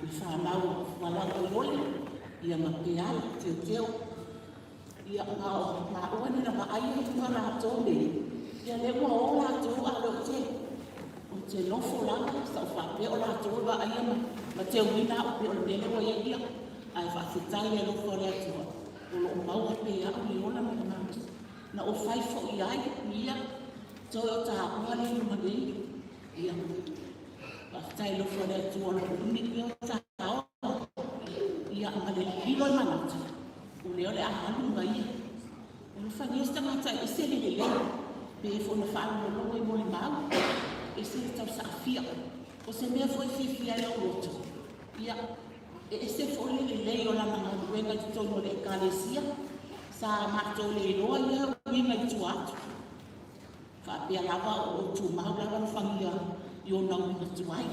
le fanau a Fualau Ailole, ia ma Peala Teuteo. Ia, ma o maua nei na vaaia uma latou nei, ia lea ua o latou a o lea ou te nofo lava, sa ou faapea o latou e vaaia ma teuina au pei o le mea lea ua i ai ia. Ae faafetai i le alofa o le Atua o lo o maua pea au le ola ma le malosi. Na ou fai foi ai ia, toe o taua lea i luma nei. Ia, faafetai i le alofa o le Atua o lo o umi pea o ta ola. Ia, ma le lilo i manatu, o lea o le a alu ma ia. Alofagia se tagata e ese le lelei, pei foi ona faalogologo i molimau, ese le tausaafia. O se mea foi e fiafia ai lou loto, ia, e ese foi le lelei o lana galuega i totonu o le Ekalesia. Sa matou le iloa ia uiga i tua atu. Faapea lava o lo o tumau lava alofagia i ona uiga tuai.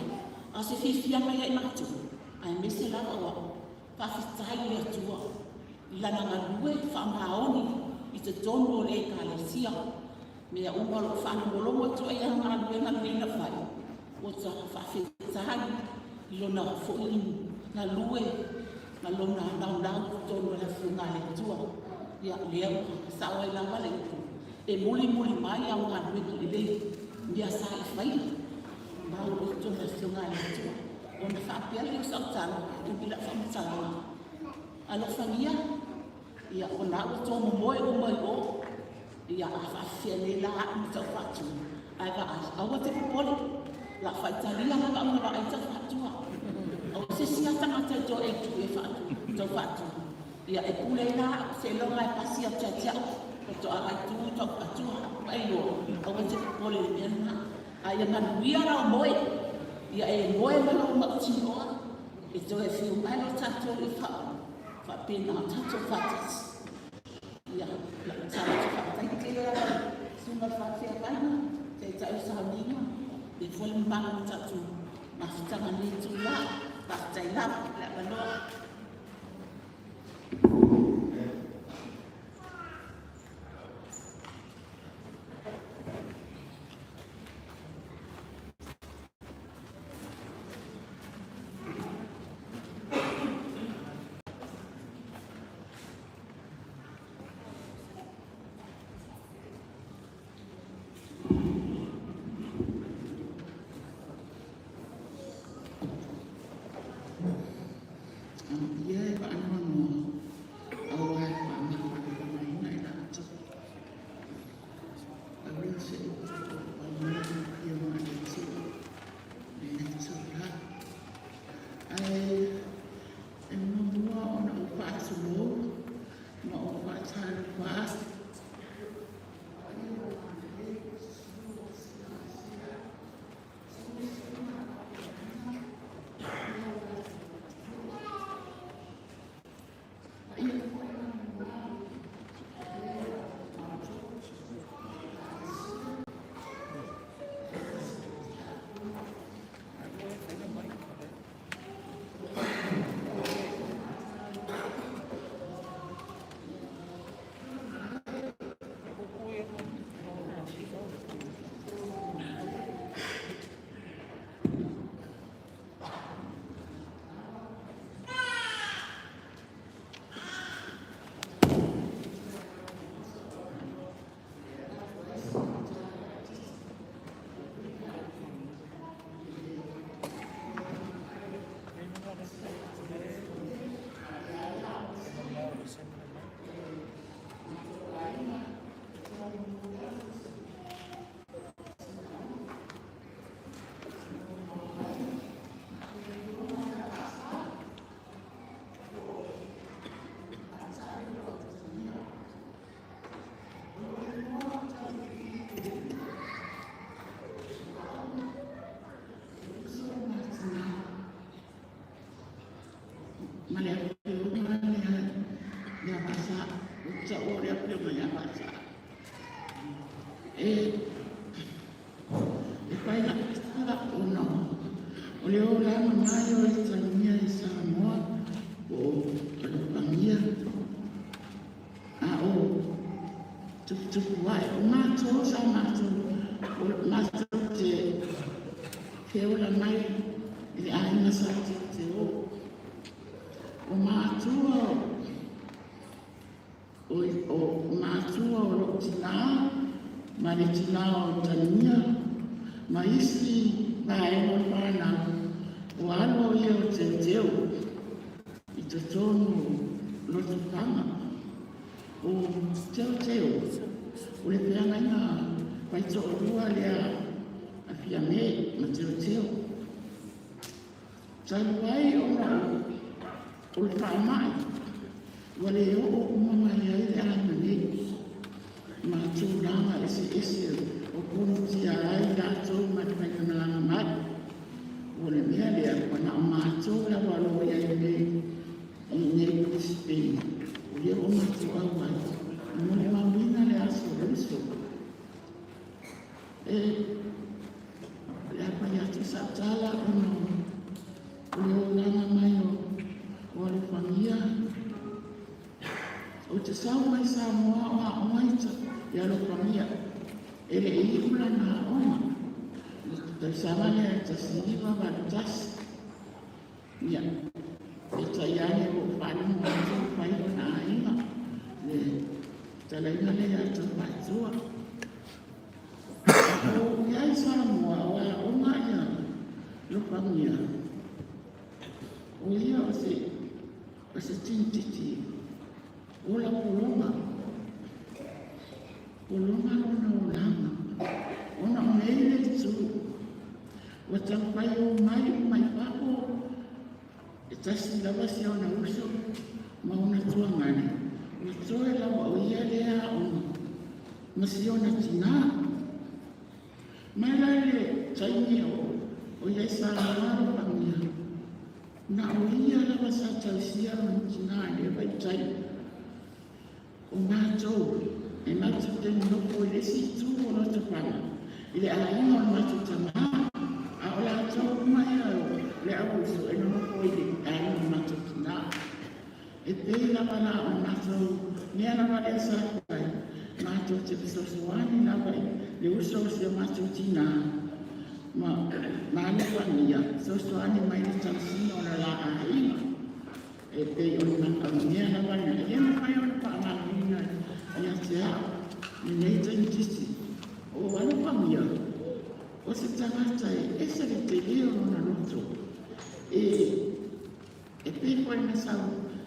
A o se fiafiaga ia i matou, aemaise lava o au, faafetai i le Atua i lana galue faamaoni i totonu o le Ekalesia. Mea uma o lo o faalogologo atu ai i ana galuega lelei na fai, ua ta faafetai i lona foi galue ma lona naunau i totonu o le Afioga a le Atua. Ia, lea ua sao ai lava le upu, e mulimuli mai au galuega lelei, mea sa e faia, mau i totonu o le Afioga a le Atua. Ona faapea lea o sau tala, e umi lau faamatalaga. Alofagia, ia, o lena ua tomomoe uma i o. Ia, a faafefea nei la au ma tau faatu, ae vaai, aua te popole, o le a faitalia lava au na vaai tau faatua. O se isi lava tagata e toe tu e faatu, tau faatu, ia e pule ai la au, seiloga e pasi atu ia te au, faatoa ai tu tau faatua. Ai loa, aua te popole i le mea lena. A ia manuia lau moe, ia e moe ma lou mautinoa, e toe afio mai lo tatou i faapena o tatou faatasi. Ia, lau tala atu faafetai tele lava i le susuga i le faafeagaiga, taitai o sauniga, e foi le mamalu o le tatou mafutaga i lenei itula. Faafetai lava le avanoa. taua o le Afioga ia Vaasaa. E e fai la'u tala ona o le olaga mai o Etalugia i Samoa po o Alofagia a o tuputupu ae o matou sa matou o matou te feola mai i le aiga sa Teuteo. O matua o matua o lou tinā ma le tinā o Etalugia ma isi vaega o le fanau o alo ia o Teuteo i totonu o Lotofaga. O Teuteo o le feagaiga faitoalua lea a Fiame ma Teuteo. Talu ai ona o le faamai ua le oo uma mai ai le aiga nei ma tulaga eseese o ponitia ai latou ma le faigamalaga mai. O le mea lea ua na o matou lava o lo o i ai nei i inei i Brisbane o lea ua matou auai e molimauina le aso o le uso. E le a fai atu sau tala ona o le olaga mai o Alofagia. Ou te sau mai Samoa o aoga i Alofagia. E le i iu lana aoga. Le tausaga lea e 1981. Ia, peitai ane ua ou faalogo atu ua fai lona aiga. Le fetalaiga lea ia Taufaatua. O i ai Samoa o aoga ia Alofagia. O ia o se tinititi ola pologa. Pologa lona olaga. Ona o nei le itu. Ua taumafai o mai uma i fafo e tasi lava si ona uso ma ona tuagane. Ua toe lava o ia lea aoga ma si ona tinā. Mai la i le taimi o i ai Samoa Alofagia, na o ia lava sa tausia lona tinā i lea vaitaimi. O matou, e matou te nonofo i le isi itu o Lotofaga, i le aiga o le matou tamā, a o latou uma ia o le au uso e nonofo i le aiga o le matou tinā. E pei lava la o le matou mea lava lea sa fai, matou te fesoasoani lava i le uso o si o matou tinā ma Alofagia, fesoasoani mai i le tausiga o le la aiga. E pei o le mea lava lena, e le mafai ona faamalamalamaina ia te au lenei teimititi. O Alofagia, o se tagata e ese le tele o lona loto. E pei foi ona sau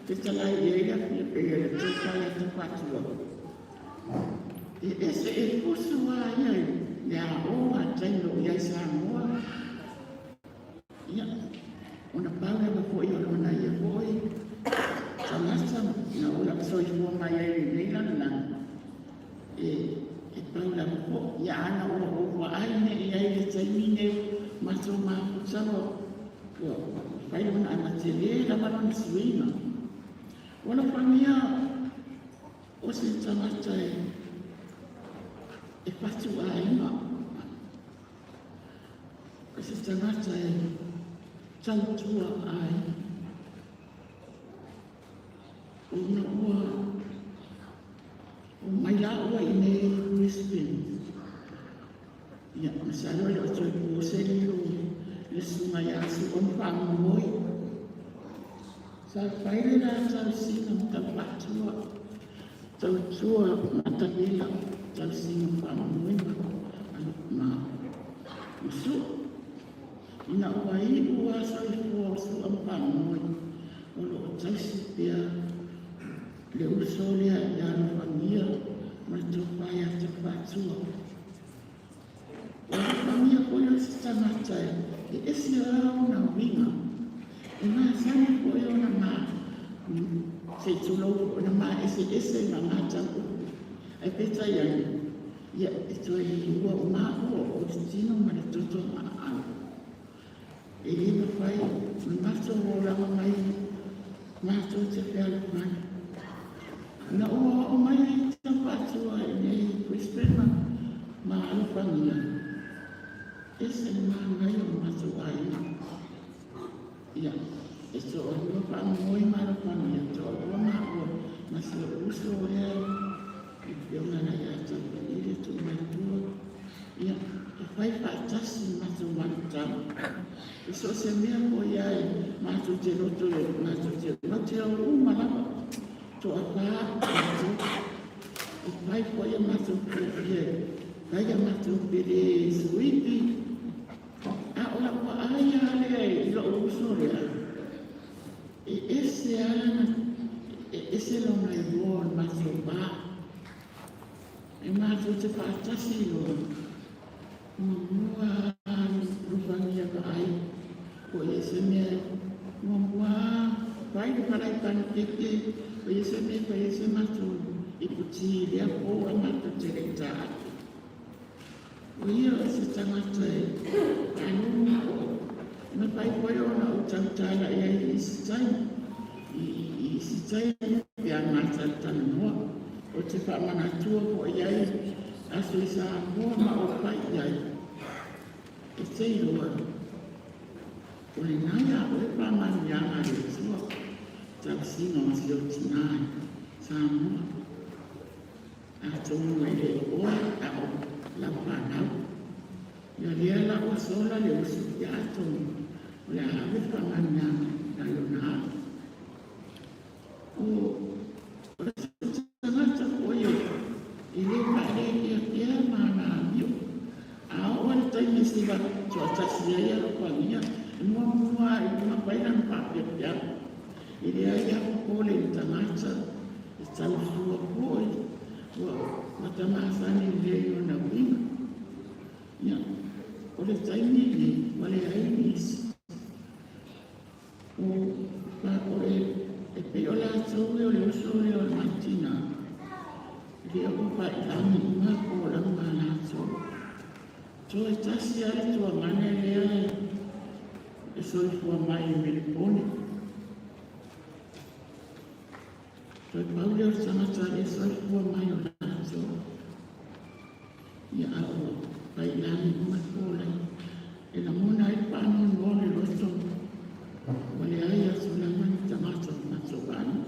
fetalai i ai le tofa ia Taufaatua. E ese e fusu a ia i le aoga taimi o i ai Samoa. Ia, ona pau lava foi o lona ia foi tagata na ola soifua mai ai i lenei lalolagi. E pau lava foi. Ia ana ua ou vaai nei i ai i le taimi nei matou mafuta ua fai lona ana tele lava lona suiga. O Alofagia o se tagata e fatu aiga. O se tagata e tautua aiga. Ona ua o mai laua i nei i Brisbane. Ia, masalo e le o toe po se lilo i le susuga ia Su'a ma Faamomoe. Sa fai le la tausiga ma Taufaatua, tautua matavela, tausiga ma Faamomoe ma Su'a. Ina ua iu a soifua o Su'a ma Faamomoe, o lo o tausi pea le uso lea ia Alofagia ma le tofa ia Taufaatua. O Alofagia foi o se tagata e ese lava ona uiga. E masani foi ona ma, se i tulou, ona maeseese ma mataupu. Ae peitai ane, ia e toe liliua o maua o le tino ma le toto ma aano. E le mafai ona matou olaga mai matou te fealofani. Na ua oo mai matou aiga. Ia, e toalua faamomoe ma alofagia, toalua maua ma si ou uso lea i Afioga ia Taupii le Tuumaitua. Ia, e fai faatasi matou malutau. E so o se mea foi lava e matou te loto matou te matou te o uma lava. Toafa matou. E fai foi a matou fiafia e fai a matou pele suipi. A o lau vaai lava lea i lou uso lea, e ese lava lana, e ese lona igoa o le matou va. E matou te faatasi loa, muamua lava alofagia vaai po o i ai se mea, muamua lava fai le palai panukeke, po o i ai se mea e fai ai se matou iputi i lea po ae matou te le i ta atu. O ia o se tagata e faalogo foi, e mafai foi ona ou tautala i ai i isi taimi, i isi taimi pe a matalatalanoa. Ou te faamanatua foi i ai aso i Samoa ma ou fai i ai, e te iloa, o lena ia oe faamanuiaga a le Atua, tausiga o si ou tina i Samoa. Atonu e le o oe a o lau fanau. Ia lea la ua sola le uso, ia atonu o le a ave le faamanuiaga i lona alo. O se tagata foi e le faaleleatea ma ana amio. A oo lava i le taimi e siva toatasi ai alofagia, e muamua lava i luga fai lana faapiapiaga. E leai lava popole i le tagata e tausua foi, ua matamasani lelei i ona uiga. Ia, o le taimi lenei, ua leai nisi. O, o le, e pei o latou e o le uso lea o le matina, e le o papailagi uma po o lama a latou. Toe tasi lava le tuagane lea e soifua mai i Melipone. Toe pau lea o le tagata e soifua mai o latou. Ia a ua pailagi uma po e lagona ai le faanoanoa o le loto, ua leai atu lava ni tagata o matou aiga.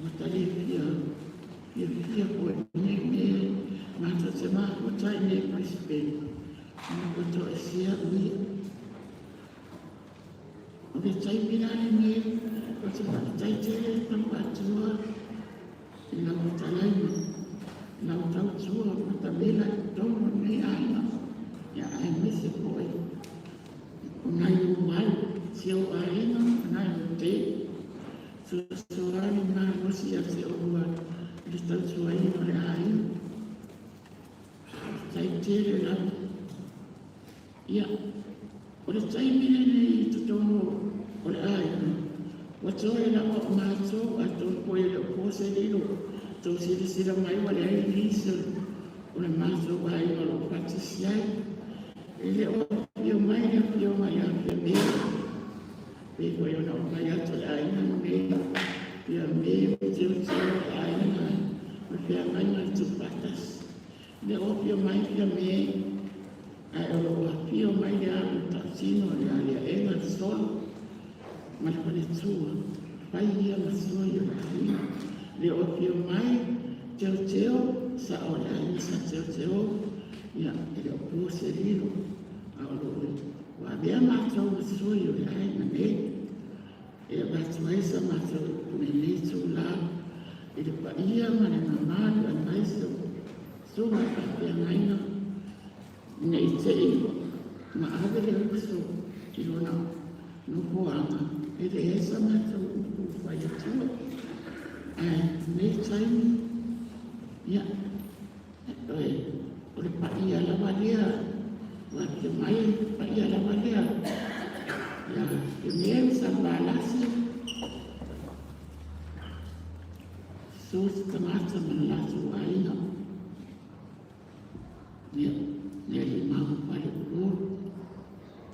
Ua ta le fia fiafia foi i lenei mea matou te mafuta ai nei i Brisbane, ona ua toesea o ia. O le taimi la lenei, ou te faafetai tele i lau Atua i lau fetalaiga, i lau tautua matamela i totonu o lenei aiga, ia aemaise foi o nai ou alo, si ou aiga ma nai ou tei. Soasoani malosi ia te oulua i le tautuaina o le aiga. Faafetai tele lava. Ia, o le taimi lenei i totonu o le aiga, ua toe lava o matou, atonu foi e le o po se lilo, tou silasila mai ua leai nisi o le matou aiga o lo o faatasi ai. E le o afio mai le afioga ia Fiame, pei foi ona ou fai atu o le aiga lenei, Fiame ma Teuteu o le aiga o le feagaiga i le tuufaatasi. E le o afio mai Fiame, ae o lo o afio mai le alo o Tautino, le aliaega le solo ma le faletua, fai ia ma sui o le aiga. Le o afio mai Teoteo, sa o le aiga sa Teoteo, ia e le o po se lilo, a o lo o ua avea matou ma sui o le aiga nei. E avatu ai sa matou upu i lenei itulā i le paia ma le mamalu aemaise o susuga i faafeagaiga ne i te i ma ave le uso i lona nofoaga e leai sa matou upu fai atua. Ae lenei taimi, ia, o le paia lava lea, ua afio mai le paia lava lea, ia Fiame Salevalasi, so se tagata ma le latou aiga. Ia, le alii mau fale ulolo,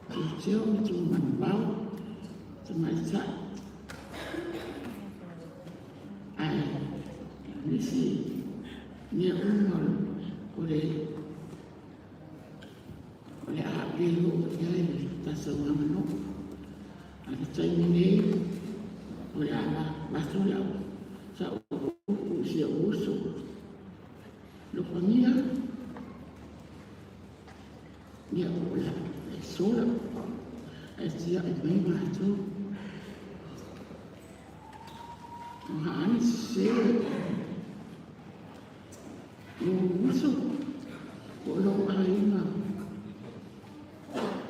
Teuteu ma Tuumanuvao, Tamaitai. Ae, nisi mea uma o le tatou aganuu. A o le taimi nei, o le a avatu lau sau upu i si ou uso. Alofagia, ia o le a sola, ae tiai mai matou. O haana sese lou uso po o lou aiga,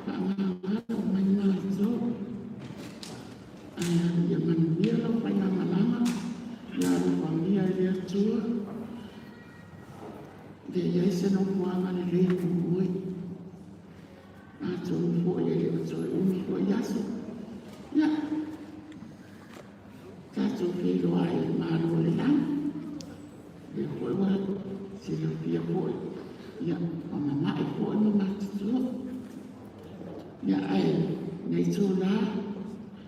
faamagalo mai matou. Ae ia manuia lau faigamalaga, ia alofagia e le Atua, ia i ai se nofoaga lelei mo oe. Atonu foi e le o toe umi foi aso, ia, tatou feiloai i le Malo o le Lagi. Lea foi ua silafia foi, ia, ua mama'i foi ma matutua. Ia, ae lenei itula,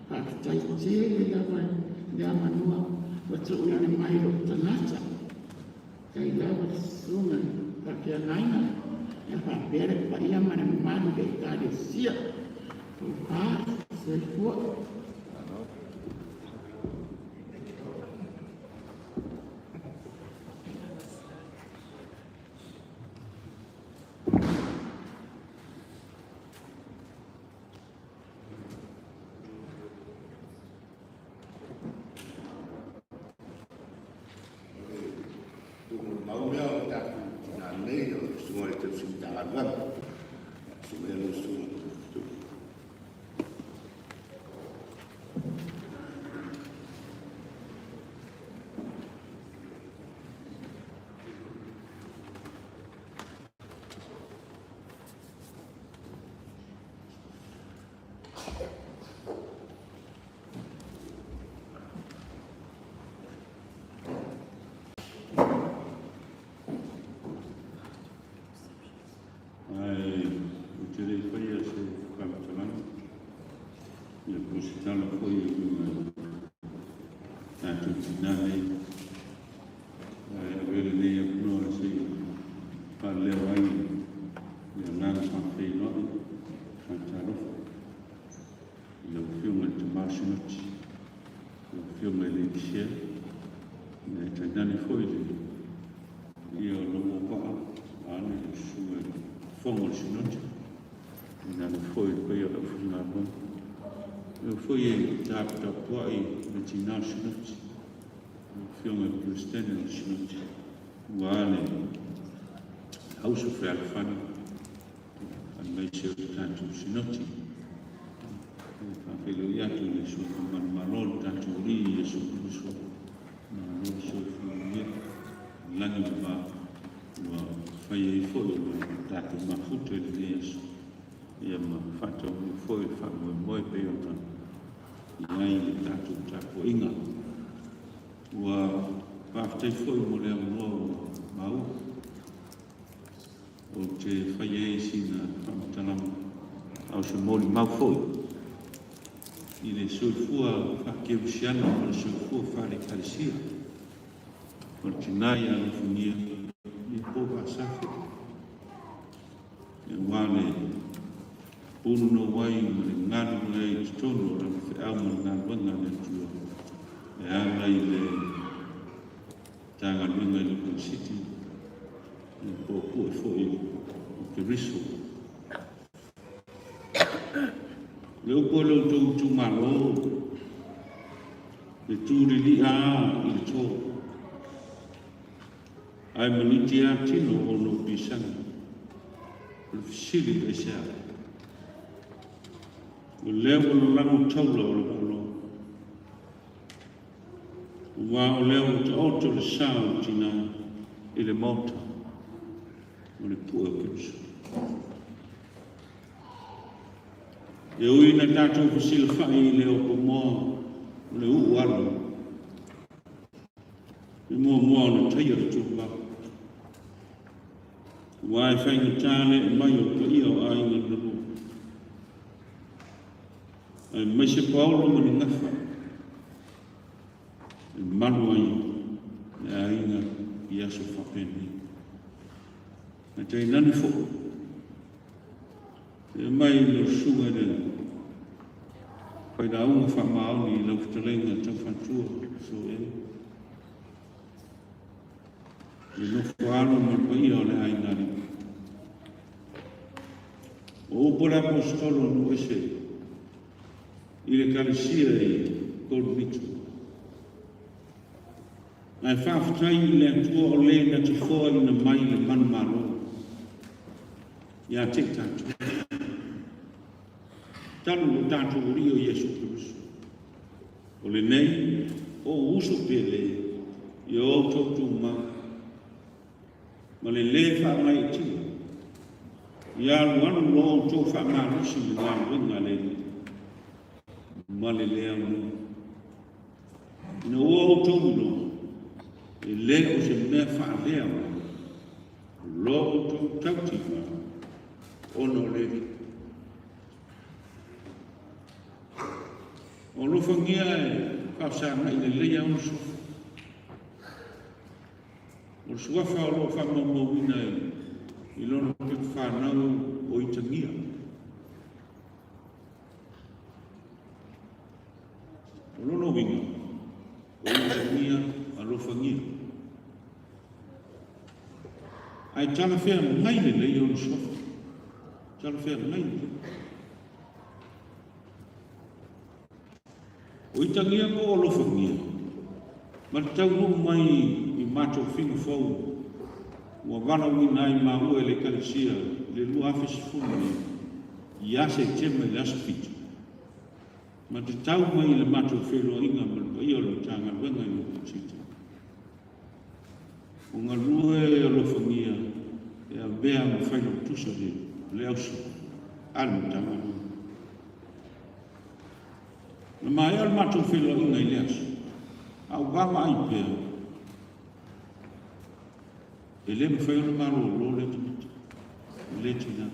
faafetai tele lava i le avanoa ua tuuina mai i lou tagata. Faafetai lava i le susuga i le faafeagaiga, ia faapea le paia ma le mamalu i le Ekalesia. Tofa, soifua. Mau mea o tatou tina nei o le susuga i le tausi Matagaluega. Susuga i le susuga. Ae ou te le i faia se faamatalaga, ia po o se tala foi e uiga i tatou tina nei, ae avea lenei avanoa se i faaleo ai le agaga faafeiloai faatalofa i lau Afioga i le Tama Sinoti, lau Afioga i le Chair, e tainane foi le ia o lou auvaa, vaeane le susuga i le Fofoga o le Sinoti, tainane foi le paia o le aufaigaluega. Eo foi e taputapuai le tina o le Sinoti, lau Afioga i le Peresetene o le Sinoti, aua le House of Fealofani, aemaise o le tatou Sinoti. E faafeiloai atu i le Soifua Manumalo o le tatou Alii Iesu Keriso, malo le soifua manuia, i lagi ma va, ua fai ai foi ona tatou mafuta i lenei aso, ia ma faataunuu foi le faamoemoe pei ona i ai le tatou tapuaiga. Ua faafetai foi mo le avanoa ua maua. Ou te fai ai sina faamatalaga, a o se molimau foi i le soifua faakerisiano ma le soifua faale-Ekalesia. O le tina ia Alofagia, ia po o Vaasa foi, aua le punonou ai ma le galulue ai i totonu o lana feau ma le galuega a le Atua e ala i le Matagaluega i Auckland City, ia po o pue foi o Keriso. O le upu a lo outou itumalo, le tu lilia a i le tō, ae maniti a tino o lou pisaga. O le fesili aisea? O lea ua lalago taula o le Malo. Aua o lea ua taoto le sa o le tina i le Maota o le pue o Keriso. E ui ina tatou fesilafai i le opomoa o le uu alo, e muamua ona taia le tumau. Aua e faigata le ee mai o le paia o aiga na lua. Aemaise paolo ma ni gafa e malu ai le aiga i aso faapenei. Ae tainane foi, e aumai lau susuga i le Failauga faamaoni i lau fetalaiga Taufatua Soe, le nofo alo ma le paia o le aiga alii. O upu a le Aposetolo nuu ese i le Ekalesia i Korinito. Ae faafetai i le Atua o le na te foaina mai le manumalo ia te i tatou. Talu lo tatou Alii o Iesu Keriso. O lenei, o ou uso pele, ia outou tumau, ma le lē faagaeetia, ia alualu lo outou faamalosi i le galuega a le Alii, ma le lē aunoa. Ina ua outou iloa, e lē o se mea faaleaogaina lo outou tautiga ona o le Alii. O alofagia e faafesagai lelei lava ona suafa. O le suafa o lo o faamaumauina i lona pepa fanau o Itagia. O lona uiga, o Itagia alofagia. Ae talafeagai lelei ona suafa. Talafeagai lelei. O itagia po o alofagia, ma le taunuu mai i matou figa fou ua valaauina ai maua e le Ekalesia i le 2019 ia Setema i le aso 7, ma te tau mai i le matou feiloaiga ma le paia o le Matagaluega i Mokutisita. O galue alofagia e avea ma failautusi o le ausi a le Matagaluega. Na maea le matou feiloaiga i lea aso, a ou vaavaai pea, e le mafai ona malolo lea tagata, lea tina.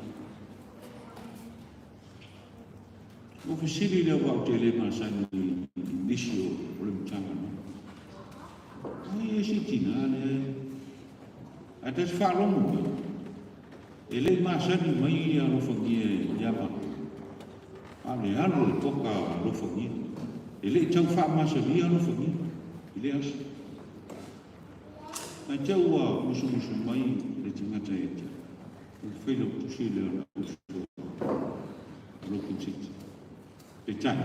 Ua fesili lea aua ou te le masani i nisi o le Matagaluega. Ai e si tina lea. Ae ta te faalogo mai, e le i masani mai ia alofagia ia matou. A o le alu o le poka alofagia. E le i tau faamasalia alofagia i lea aso. Ae te ua musumusu mai le tagata ia te au. O le failautusi lea o le uso a Lopen City. Peitai,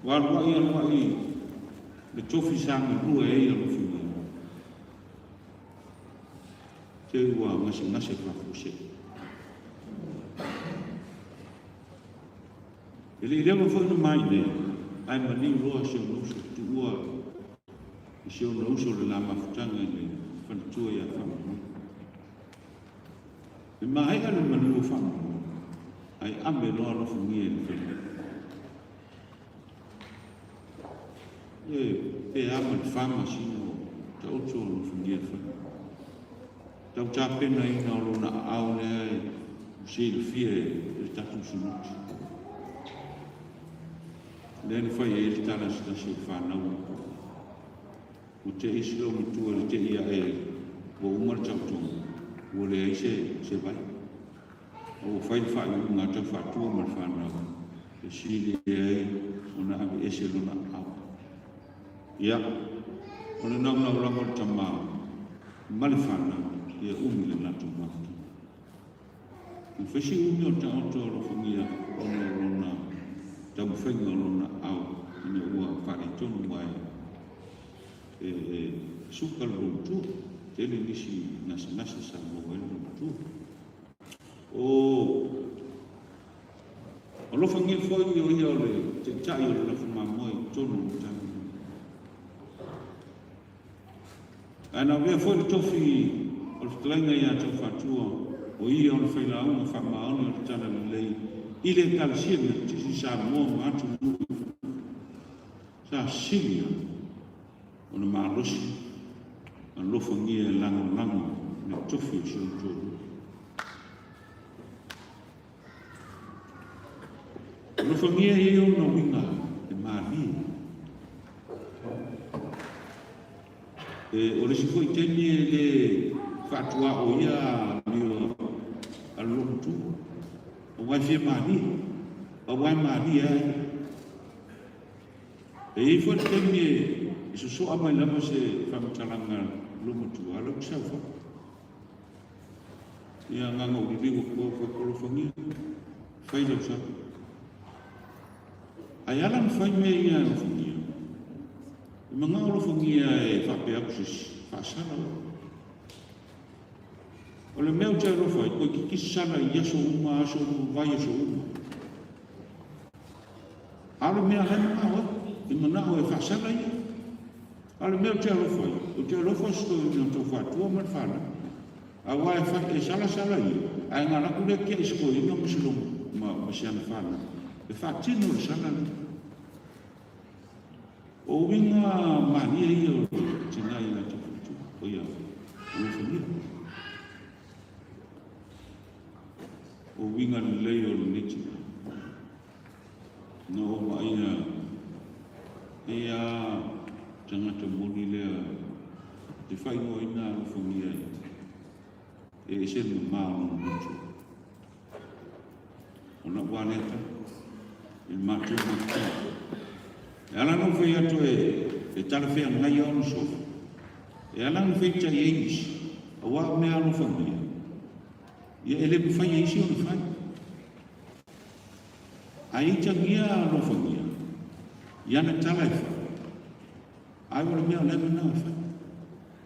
ua aluai aluai le tofi sa galue ai alofagia. Te ua gasegase faafuasei. E le i leva foi na mai nei, ae maliu loa si ona uso tuua i si ona uso le la mafutaga i le faletua ia Faamomoe. E maea le maliu o Faamomoe, ae ave loa alofagia i le falemai. E pe a ma le 4 masina o taoto alofagia i le falemai. Tau tapenaina o lona aao lea e silafia e le tatou sinoti. Lea na fai ai le tala a se tasi o fanau. Ua te i si loomatua i le te i ae ua uma le taotoga, ua leai se, se vai. A ua fai le faaiuga a Taufaatua ma le fanau e sili ai ona aveese lona aao. Ia, o le naunau lava o le tama ma le fanau ia umi le latou mafutaga. Na fai si umi o le taoto alofagia ona o lona taumafaiga o lona ao ina ua faaletonu ae e, e suka le loomatua. Tele nisi gasegase sa maua ai le loomatua. O alofagia foi o ia o le taitai o le lafo mamoe i totonu o le Matagaluega. Ae na avea foi le tofi o le fetalaiga ia Taufatua, o ia o le failauga faamaoni o le Talalelei i le Ekalesia Metotisi i Samoa ma atunuu i fafo. Sa sili lava ona malosi alofagia e lagolago le tofi o si ona toalua. Alofagia e i ai ona uiga e malie. E, o le isi foi taimi e le faatuaoia amio a le loomatua, aua e fia malie, aua e malie ai. E i ai foi le taimi e sosoa mai lava se faamatalaga lomatua, a o lea ou te saofai. Ia, na ona ou liliu atu lava ou fai atu, Alofagia, fai lau sala. Ae ala ona fai mea ia e alofagia, e manao alofagia e faapea atu se isi, faasala oe. O le mea ou te alofa ai, toeitiiti sala i aso uma, aso uma, vaiaso uma. A o le mea la e manao ai, e manao e faasala ia. A o le mea ou te alofa ai, ou te alofa i si toeaina taufatua ma le fanau. Aua e fai, e salasala ia, ae na alu atu lea tiai i si toeaina ma si lona, ma, ma si ana fanau, e faatino le sala lea. O uiga malie ia o le tina ia taufatua, o ia alofagia. O uiga lelei o lenei tina. Na ou vaaia e a tagata moni lea te faaigoaina alofagia e ese le mamao o lona loto. O lau lava lea tala i le matou mafutaga. E ala ona ou fai atu e talafeagai lava ona sofa, e ala ona feitai ai nisi, aua o mea alofagia, ia e le mafai e isi ona fai. Ae itagia alofagia i ana tala e fai, ae o le mea o lea e manao e fai,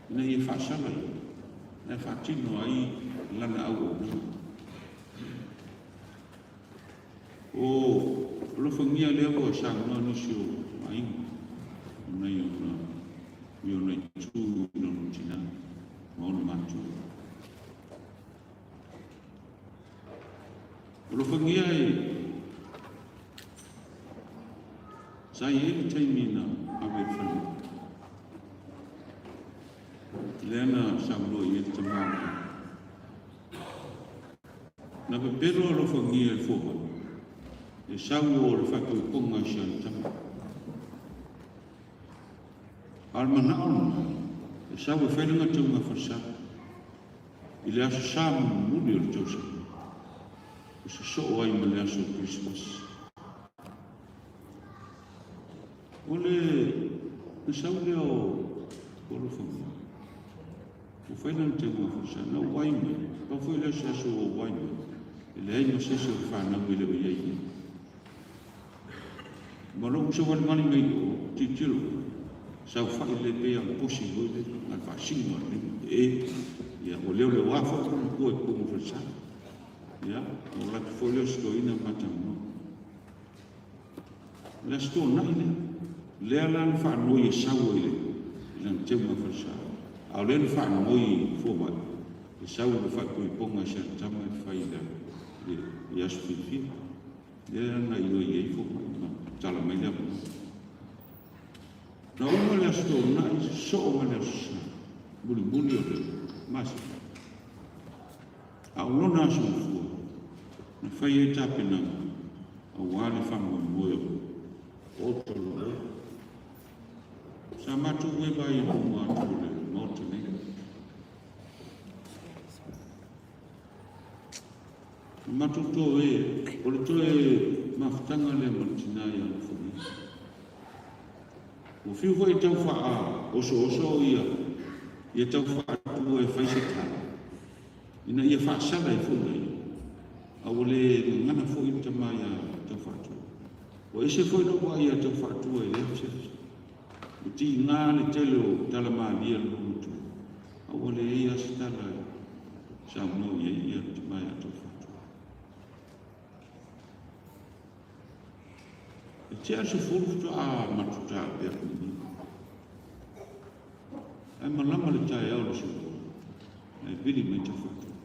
ina ia faasala ia, ae faatino ai lana auaunaga. O alofagia lea ua saunoa nisi o aiga, ona i ona, i ona itu i lona tina ma ona matua. Alofagia e sa i ai le taimi na ave i le falemai. Lea na saunoa i ai le tama o Na pepelo alofagia e fomai e sau o le faaipoipoga i si ana tama. A o le manao lena, e sau e fai lana tauga falesa. I le Aso Sa mulimuli o le tausaga, e sosoo ai ma le aso Kerisimasi. O le na sau lea o alofagia, ua fai lana teuga falesa, na ou vaai mai, pau foi lea o se aso ua ou vaai mai, e leai ma se isi o le fanau e le o i ai i i. Ma lou savalivali mai i o, tilotilo, saofai lelei pei lava o le posi foi lele, na o le faasino lava o le lima, e, ia, ua leoleoa foi lona matua i totonu o le falesa. Ia, ona ou alu atu foi lea o si toeaina ma talanoa. O le Aso Toonai lea, lea la na faanoi e sau ai i lana teuga falesa, a o lea na faanoi i fomai, e sau i le faaipoipoga i si ana tama e fai i le aso fiafia. Lea na ioe i ai fomai ma tala mai le avanoa. Na uma le Aso Toonai, sosoo ma le Aso Sa, mulimuli o le masina. A o lona aso gafua, na fai ai tapenaga aua le faamoemoe o Aotearoa. Sa matou eva ai i luma atu o le Maota nei. Na matou toe, o le toe mafutaga lea ma le tina ia Alofagia. Ua fiu foi e tau faaosooso o ia, ia tau faatua e fai se tala, ina ia faasala ai foi ma ia, a ua le gagana foi le tama ia Taufaatua. Ua ese foi lou vaai ia Taufaatua i lea fesefe. Ua tiga le tele o tala malie a le matua, a ua leai lava se tala e saunoa i ai ia le tama ia Taufaatua. E tea le 10 faatoa matou taape atu i i. Ae malama le taeao o le aso 2, ae vili mai Taufaatua.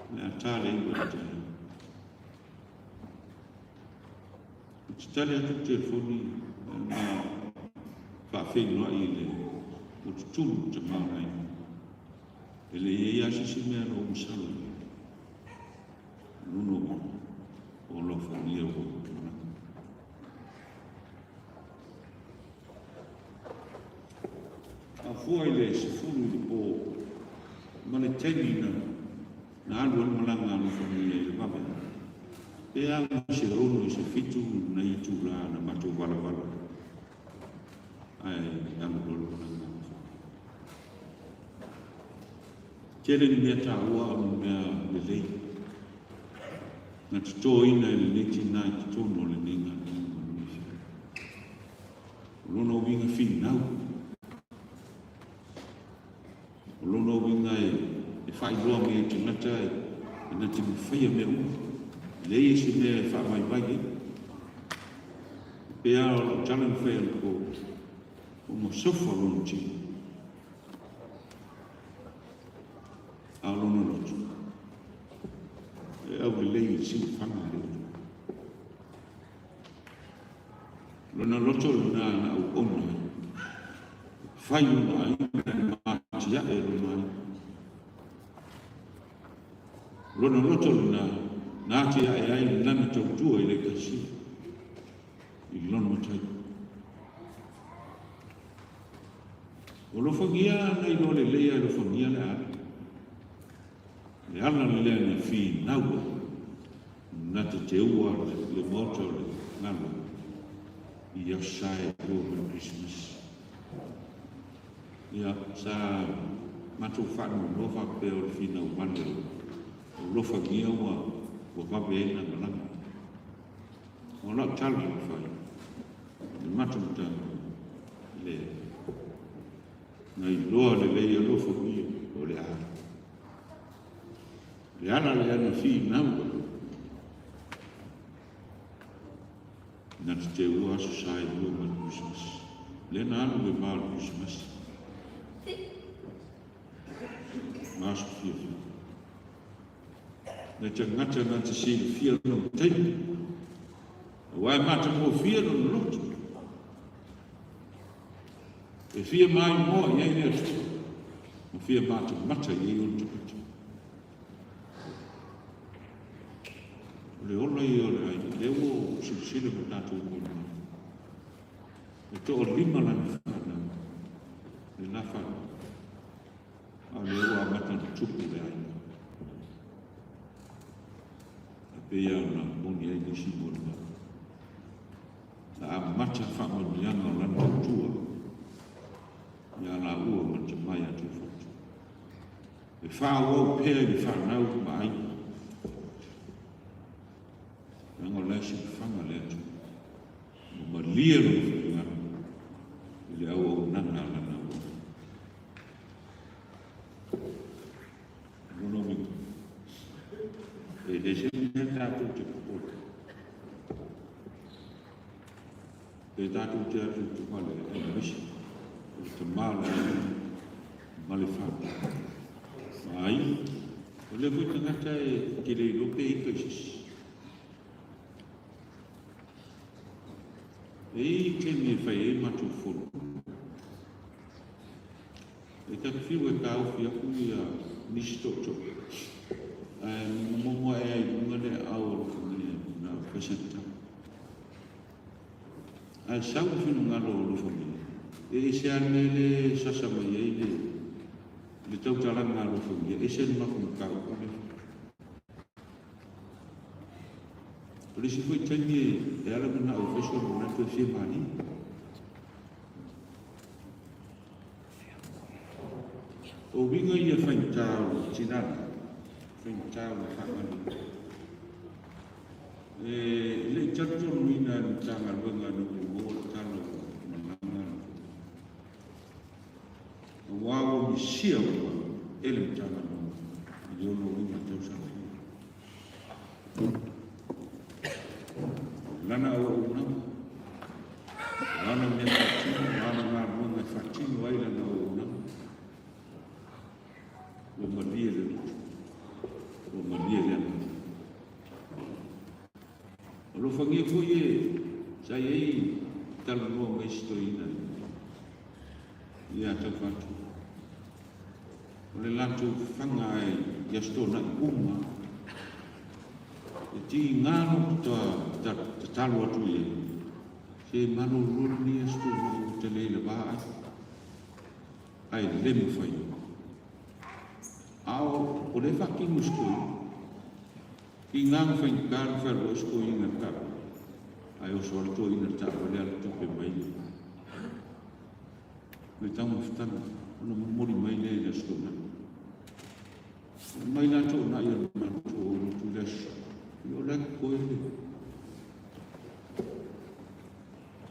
O le a ta le 9 i le taeao. Ou te tali atu le telefoni ma faafeiloai i le motutulu i le tama o Naina. E le i i ai lava se isi mea na ou masalo i ai. Lona uiga, o alofagia ua malaga. A fua i le 10 i le po ma le taimi na alu ai le malaga a alofagia i le vave, Pe a ma se 6 i se 7 nai itulā na matou valavala ai, ae alu loa lona agaga faafetai. Tele ni mea taua o ni mea lelei na totoina e lenei tinā i totonu o lenei galuega ma lenei feau. O lona uiga finau, o lona uiga e faailoa mai ai i tagata e na te mafaia mea uma. E leai se mea e faavaivai ai. E pei lava o lau tala na fai anapo, ua masofa lona tino, a o lona loto e aulelei i le siufaga a le Atua. Lona loto lena na auauna ai, fai ona aiga e matiae lona aiga. Lona loto lena na atiae ai lana tautua i le Ekalesia i lona matai. Ua alofagia na iloa lelei e alofagia le ala. Le ala lea na finau ai, na te teua le maota o le galuega i Aso Sa e 2 ma le Kerisimasi. Ia, sa matou faanoanoa faapea o le finau vale o alofagia ua vave ai ona malaga. O lau tala na fai i le matou Matagaluega, e leai. Na iloa lelei e alofagia o le a. Le ala lea na finau ai, na te teua Aso Sa e 2 ma le Kerisimasi. Lea na alu le va o le Kerisimasi ma aso fiafia. Nai tagata na te silafia lona taimi, aua e matagofie lona loto. E fia maimoa i ai le Atua, ma fia matamata i ai ona tagata. O le ola ia o le aiga, lea ua ou silasila ma tatou molimau. E toalima lana fanau, lena fanau. A o lea ua amata ona tupu le aiga. E pei lava ona moni ai nisi molimau. Na amata faamanuiaga o lana tautua ia laua ma le tama ia Taufotu. E faaauau pea i le fanau ma aiga. Leaga o la e silafaga le Atua. Ua malie lona finagalo i le auaunaga a lana auauna. O lona uiga, e le se mea tatou te popole. Pe tatou te atu i tua le aemaise o le tama o le aiga ma le fanau. Ma aiga, o lea foi tagata e te le iloa pe ika i se isi. E i ai taimi e fai ai matou fono. E ta te fiu e taofi aku ia nisi tootoo, ae momomo ae ai i luga le aao o alofagia na o fai sana tala. Ae sau le finagalo o alofagia, e ese lava le mea lea e sasa mai ai le le tautalaga a alofagia, ese le matou mataupu lea. O le isi foi taimi e ala manao e fai sona manatu e fia malie. O uiga ia faigata o le tinana, faigata o le faagaluega. E le i talitonuina e le Matagaluega ina ua maua le tala ua malaga aua ua misia uma e le Matagaluega i le 6 uiga tausaga fia. Lana auaunaga, o ana mea faatino, o ana galuega e faatino ai lana auaunaga, ua malie le loto, ua malie le agaga. Alofagia foi e sa i ai talanoa ma isi toeaina ia Taufaatu. O le latou faga i Aso Toonai uma, e tiga lou tatalo atu i ai, se malolo lenei Aso Toonai ua tele i le va ai, ae le mafai ona. A o lea e faatino e si toeaina. Tiga na faigata ona fealuai si toeaina i le taavale, ae oso lava le toeaina i le taavale alu tupe mai le taumafataga ona momoli mai lea i le Aso Toonai. Aumai la toonai o le matou lotu i le aso, ia o la e totoe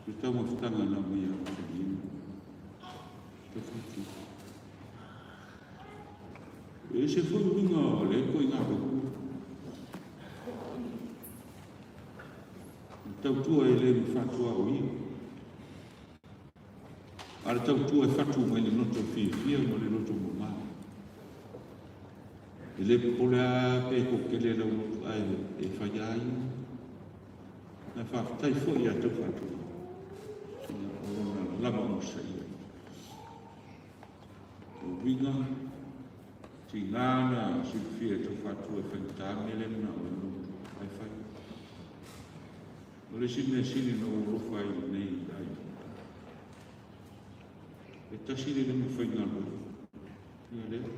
le taumafataga na aumai ia Faliina. Tau E ese foi uiga o lea ituaiga tautua. O le tautua e le ma faatuaoia. A o le tautua e fatu mai le loto fiafia ma le loto mama. E le popole lava pe toatele lau loto ae e fai lava ia. Ae faafetai foi ia Taufatua o lona lava onosaia. O uiga, tiga na silafia e Taufatua e faigata le mea lea manao ai le loto, ae fai. O le isi mea sili ona ou alofa ai i lenei aiga, e tasi le lima faigaluega. Ia lea.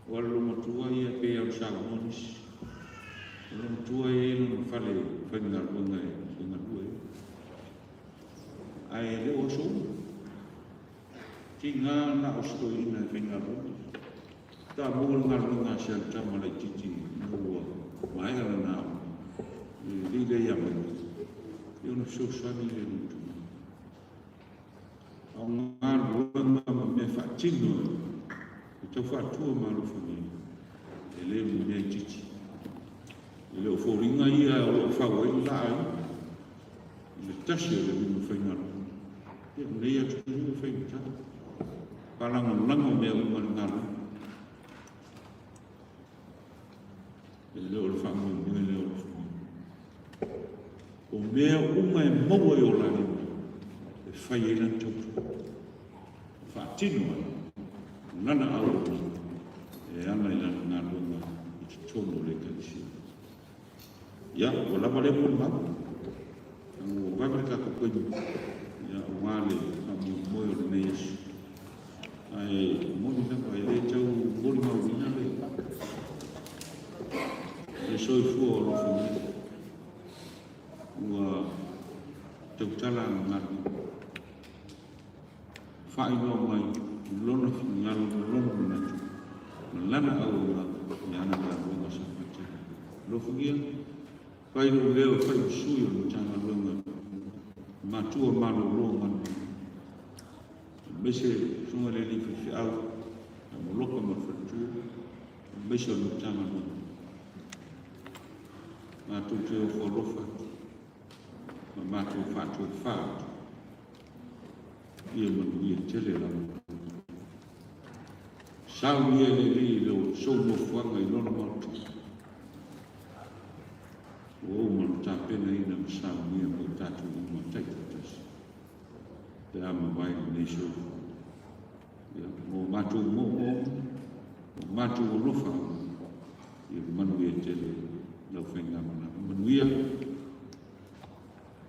O le loomatua ia e pei ona saunoa nisi. O le loomatua e i ai lona fale faigaluega e faigalue ai. Ae le o aso uma. Tiga na o se toeaina e faigaluega. Faatoa maua le galuega a si ana tama laitiiti ina ua maea lana aoga i le alii lea i Amerika, ia ona fesoasoani lea i lona tama. A o galuega ma mea faatino e tau faatua ma alofagia, e le o ni mea itiiti. E le o foliga ia o lo o fau ai le laa i le tasi o le lima faigaluega. Ia, o lenei atunuu e faigata. Faalagolago mea uma i le galuega. E le o le faamoemoe lea o le atunuu. O mea uma e maua i o la lima e fai ai lana tautua. E faatino ai lana auaunaga e ala i lana galuega i totonu o le Ekalesia. Ia, ua lava lea molimau. Ua vave le tatou taimi, ia, aua le faamoemoe o lenei aso. Ae moni lava, e le tau molimauina le soifua o alofagia. Ua tautala ana galuega. Faailoa mai lona finagalo ma lona manatu ma lana auaunaga i ana galuega sa faatino. Alofagia, fai lou leo e fai ma sui o le Matagaluega Matua Malolo Malumalu, aemaise le Susuga i le Alii Faifeau ia Moloka ma le faletua, aemaise o le Matagaluega. Matou te ofo alofa atu ma matou faatofa atu ia manuia tele lava. Saunia e le Alii i lo sou nofoaga i lona maota. Ua uma ona tapenaina ma saunia mo i tatou uma taitoatasi pe a mavae lenei soifua. Ia, mo matou moomooga, mo matou alofa, ia manuia tele lau faigamalaga. Manuia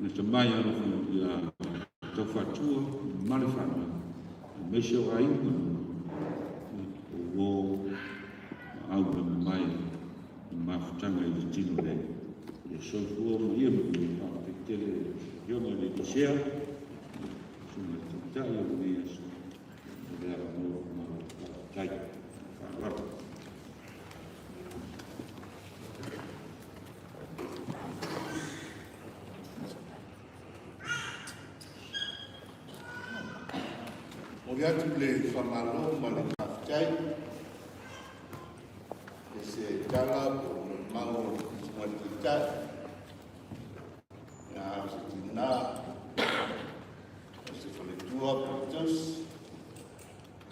le tamai alofa ia Taufatua ma le fanau, aemaise o aiga o uo ma aulemamae i mafutaga i le tino nei. Ia soifua ma ia manuia. Faafetai tele i le Afioga i le Licea, Susuga i le Taitai o lenei aso, mo le avanoa malo. Faafetai. Faaaloalo. Momoli atu le faamalo ma le faafetai i se tala po o le mau o le Susuga i le Taitai, ia o se tina, o se faletua po o se tausi,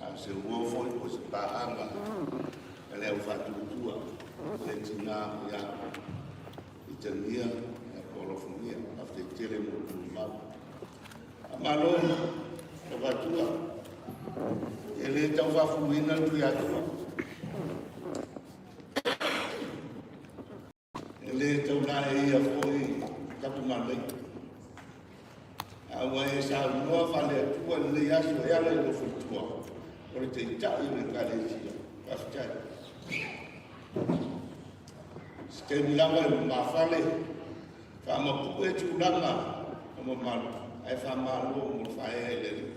a o se uo foi po o se paaga a le au faatuatua le tina ia itagia ia po o alofagia. Faafetai tele mo le molimau. Faamalo Taufatua. E le tau faafuluina le Tuiatua. E le tau laeia foi Tapumalei. A ua e saunoa faale-Atua i lenei aso e ala i lou faletua, o le Taitai o le Ekalesia. Faafetai. Se taimi lava e lumafale, faamapue tulaga o mamalu, ae faamalo mo le faaeaea i le Alii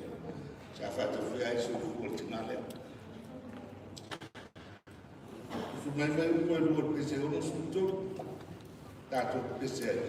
sa faatafea ai le soifua o le tina lea. Tusu mai fai upu e lua o le pese 63, tatou pepese ai.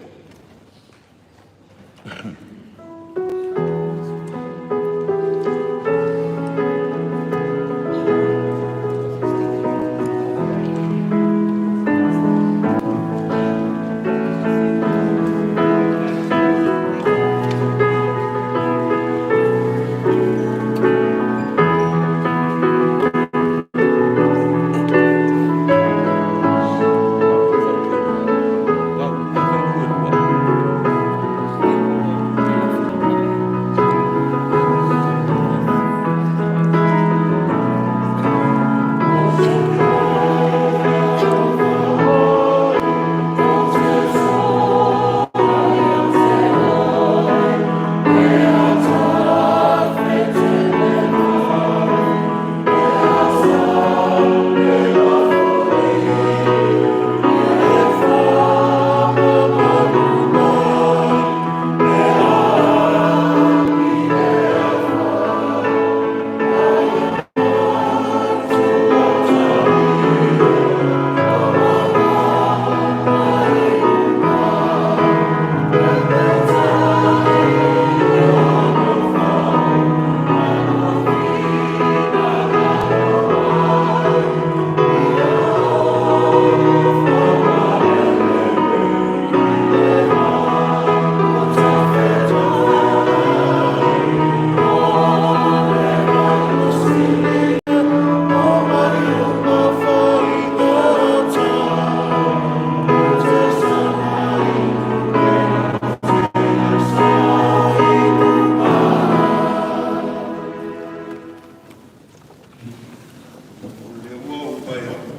O lea ua ou vaai atu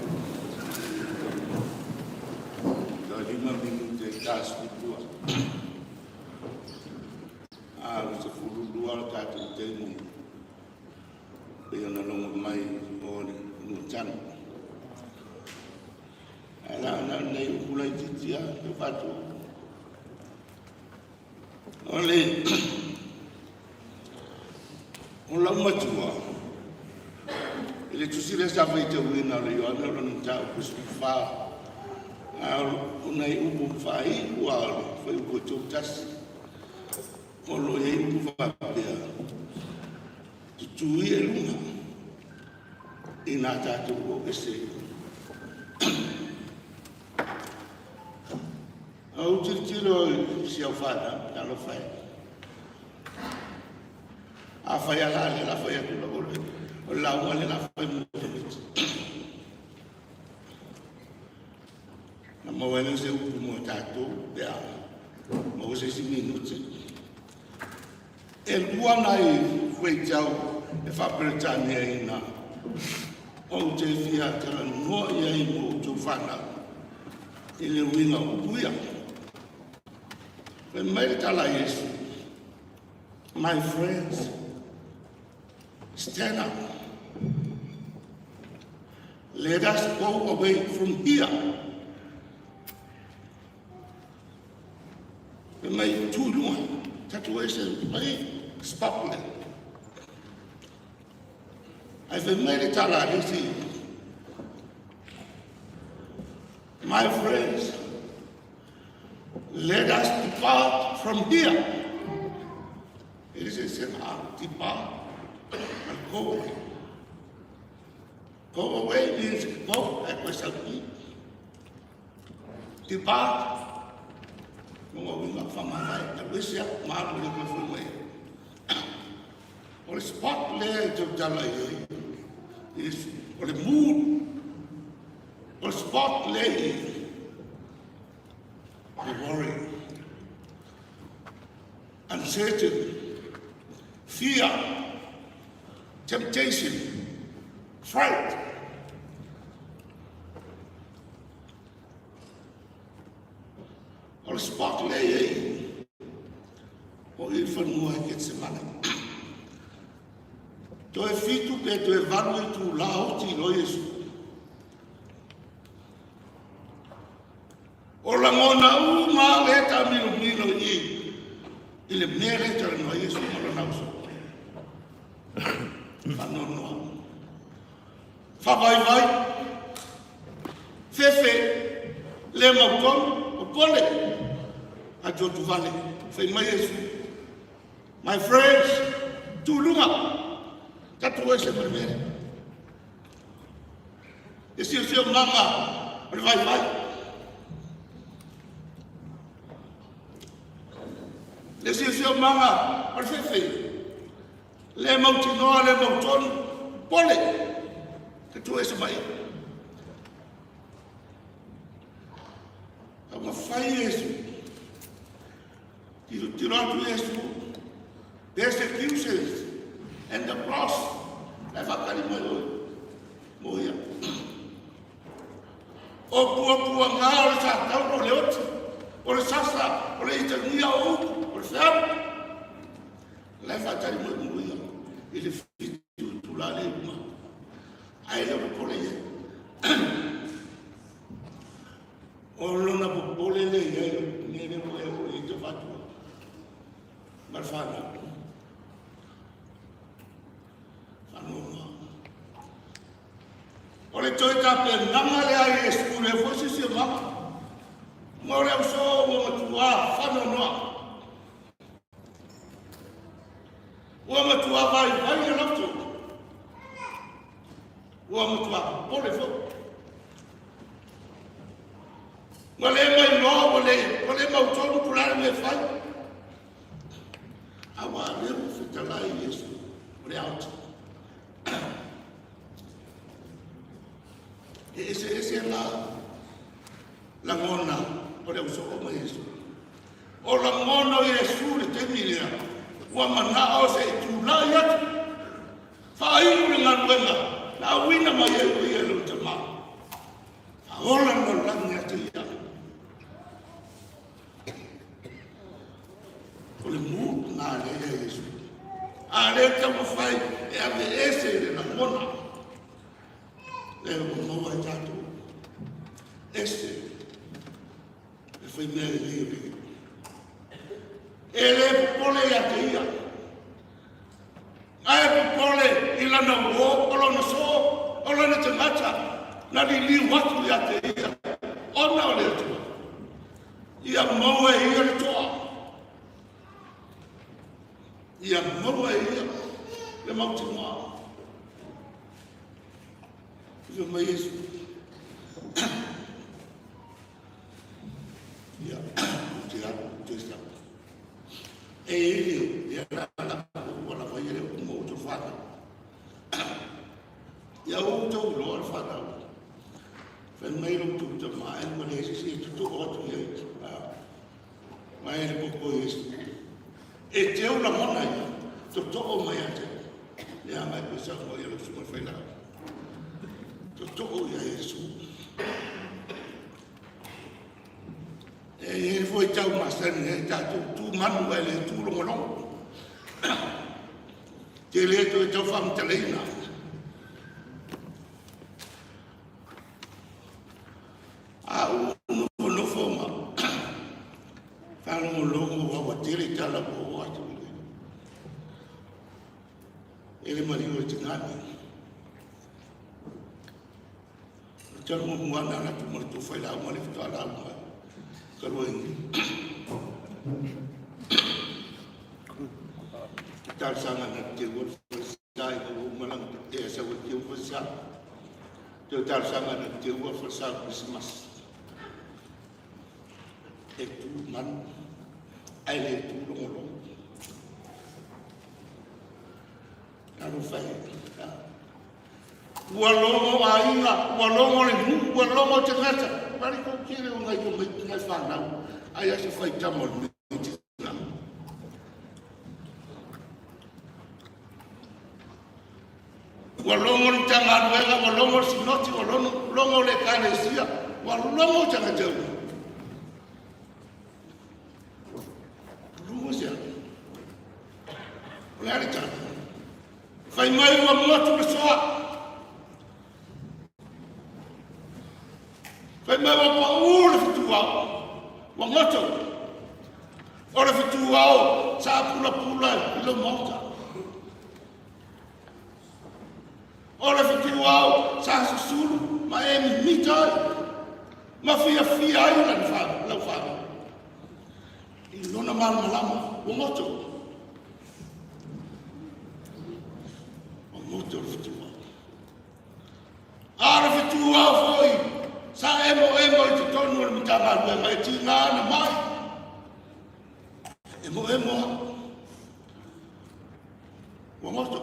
toe 5 minute i le 12. A o le 12 le tatou taimi pei ona logo mai o le Nuatanu. Ae na o nai upu laitiiti lava tau faatu. O le o lau matua, i le tusi lea sa faitauina o le Ioane o lona mataupu 14, a o nai upu faaiu lava o le fuaiupu e 31, o lo o i ai upu faapea, tutū ia i luga ina a tatou o ese. A ou tilotilo i si au fanau, talofa e. Afai lava la lea la fai atu o le lauga lea la fai mo tamaiti. Na maua ai lea o se upu mo tatou pe a maua se isi minute. E lua nai fuaitau e faa-Peretania ou te fia talanoa i ai mo outou fanau i le uiga o upu ia. Fai mai le tala a Iesu, My friends, stand up. Let us go away from here. Fai mai, tu i luga, tatou ese mai stop le. Ae fai mai le tala a le isi, My friends, let us depart from here. It is a depart and go away. Go away means go and go. Depart. Lona uiga faamavae, alu ese aku ma alu le toe foi mai. O le spot lea e tautala i ai, o le mood, o le spot lea i le worry, uncertain, fear, temptation, fright. O le spot lea i ai, o i le fanua i Ketsemane. Toe 7 pe toe 8 itulā oti loa Iesu. lagona uma lava lea e taamilomilo i i i le mea lea e talanoa ai Iesu ma lona uso. Faanoanoa. Faavaivai. Fefe. Le mautonu. Popole. Atuatuvale. Fai mai Iesu. My friends, tu i luga. Tatou ese ma le mea lea. Le siosiomaga o le vaivai. Le siosiomaga o le fefe. Le mautinoa, le mautonu, pole, te tu ese mai. Taumafai Iesu. Tilotilo atu Iesu. Persecutions and the cross. La e faatali mai oe. Mo ia. O puapuaga o le satauro o le oti, o le sasa, o le itagia o upu, o le feamu. La e faatali mai mo ia i le 7 itula lea i luma. Ae le o popole i ai. O lona popole lea i ai, mea lea ua e oo i ai te fatua. Ma le whanau. Whanau O le toe tapenaga lea a Iesu lea foi siosiomaga mo le ausoo ua matuā faanoanoa. Ua matuā vaivai le loto. Ua matuā popole foi. Ua le mailoa, ua le mautonu po o le a le mea e fai. Aua o lea ua fetalai Iesu o le aoti. E eseese la lagona o le ausoo ma Iesu. O lagona o Iesu le taimi lea, ua manao se i tulai atu, faaiu le galuega na auina mai ai o ia e lona Tama. Faaola le lalolagi ia te ia. O le mu lena lea ia Iesu. A lea taumafai e aveese le lagona lea ua maua e tatou. Ese le fai mea lelei o le E le popole ia te ia. Ae popole i lana uō, o lona soo, o lona tagata na liliu atu ia te ia, ona o le Atua. Ia maua e ia le toa. Ia maua e ia le mautinoa. Fai mai Iesu. Ia, ou te alu, ou te sau. E i le, ia la la, ua lava ia le upu mo outou fanau. Ia outou iloa le fanau. Fai mai lo outou tama, e ua leai se isi e tutoo atu i ai. Mai le koko i Iesu. E teu lagona ia, totoo mai ia te. Lea mai koe sau mai ia lau susuga i le failauga. Totoo ia Iesu. E i ai foi tau masani ai tatou tu manu ae le tu logologo. Te le toe tau faamatalaina. A ou nofonofo ma faalogologo aua ua tele tala ua oo atu i le maliu o le tina nei. O le tala muamua na alu atu ma le tofa i lauga le faatoa lauga talu ai nei. Talosaga na te ua falesa ina ua uma lana e sau e te ua falesa. Te talosaga na te ua falesa o Krisimasi. E tu manu, ae le tu logologo. Talofa e. Ua logo aiga, ua logo le nuu, ua logo tagata. Vale kou tele o nai tamaiti nai fanau, ai a se faitama o lenei tina. Ua logo le Matagaluega, ua logo le Sinoti, ua logo le Ekalesia, ua logo tagata uma. Logo se a? O le a le tala? Fai mai ua motu le soa. Fai mai ua pau le fetuao. Ua goto. O le fetuao sa pulapula i lou maota. O le fetuao sa susulu ma e mimita ai ma fiafia ai lau fanau i lona malamalama. Ua goto. Ua goto le fetuao. A o le fetuao foi sa emoemo i totonu o le Matagaluega e tiga ona mai, emoemo lava. Ua goto.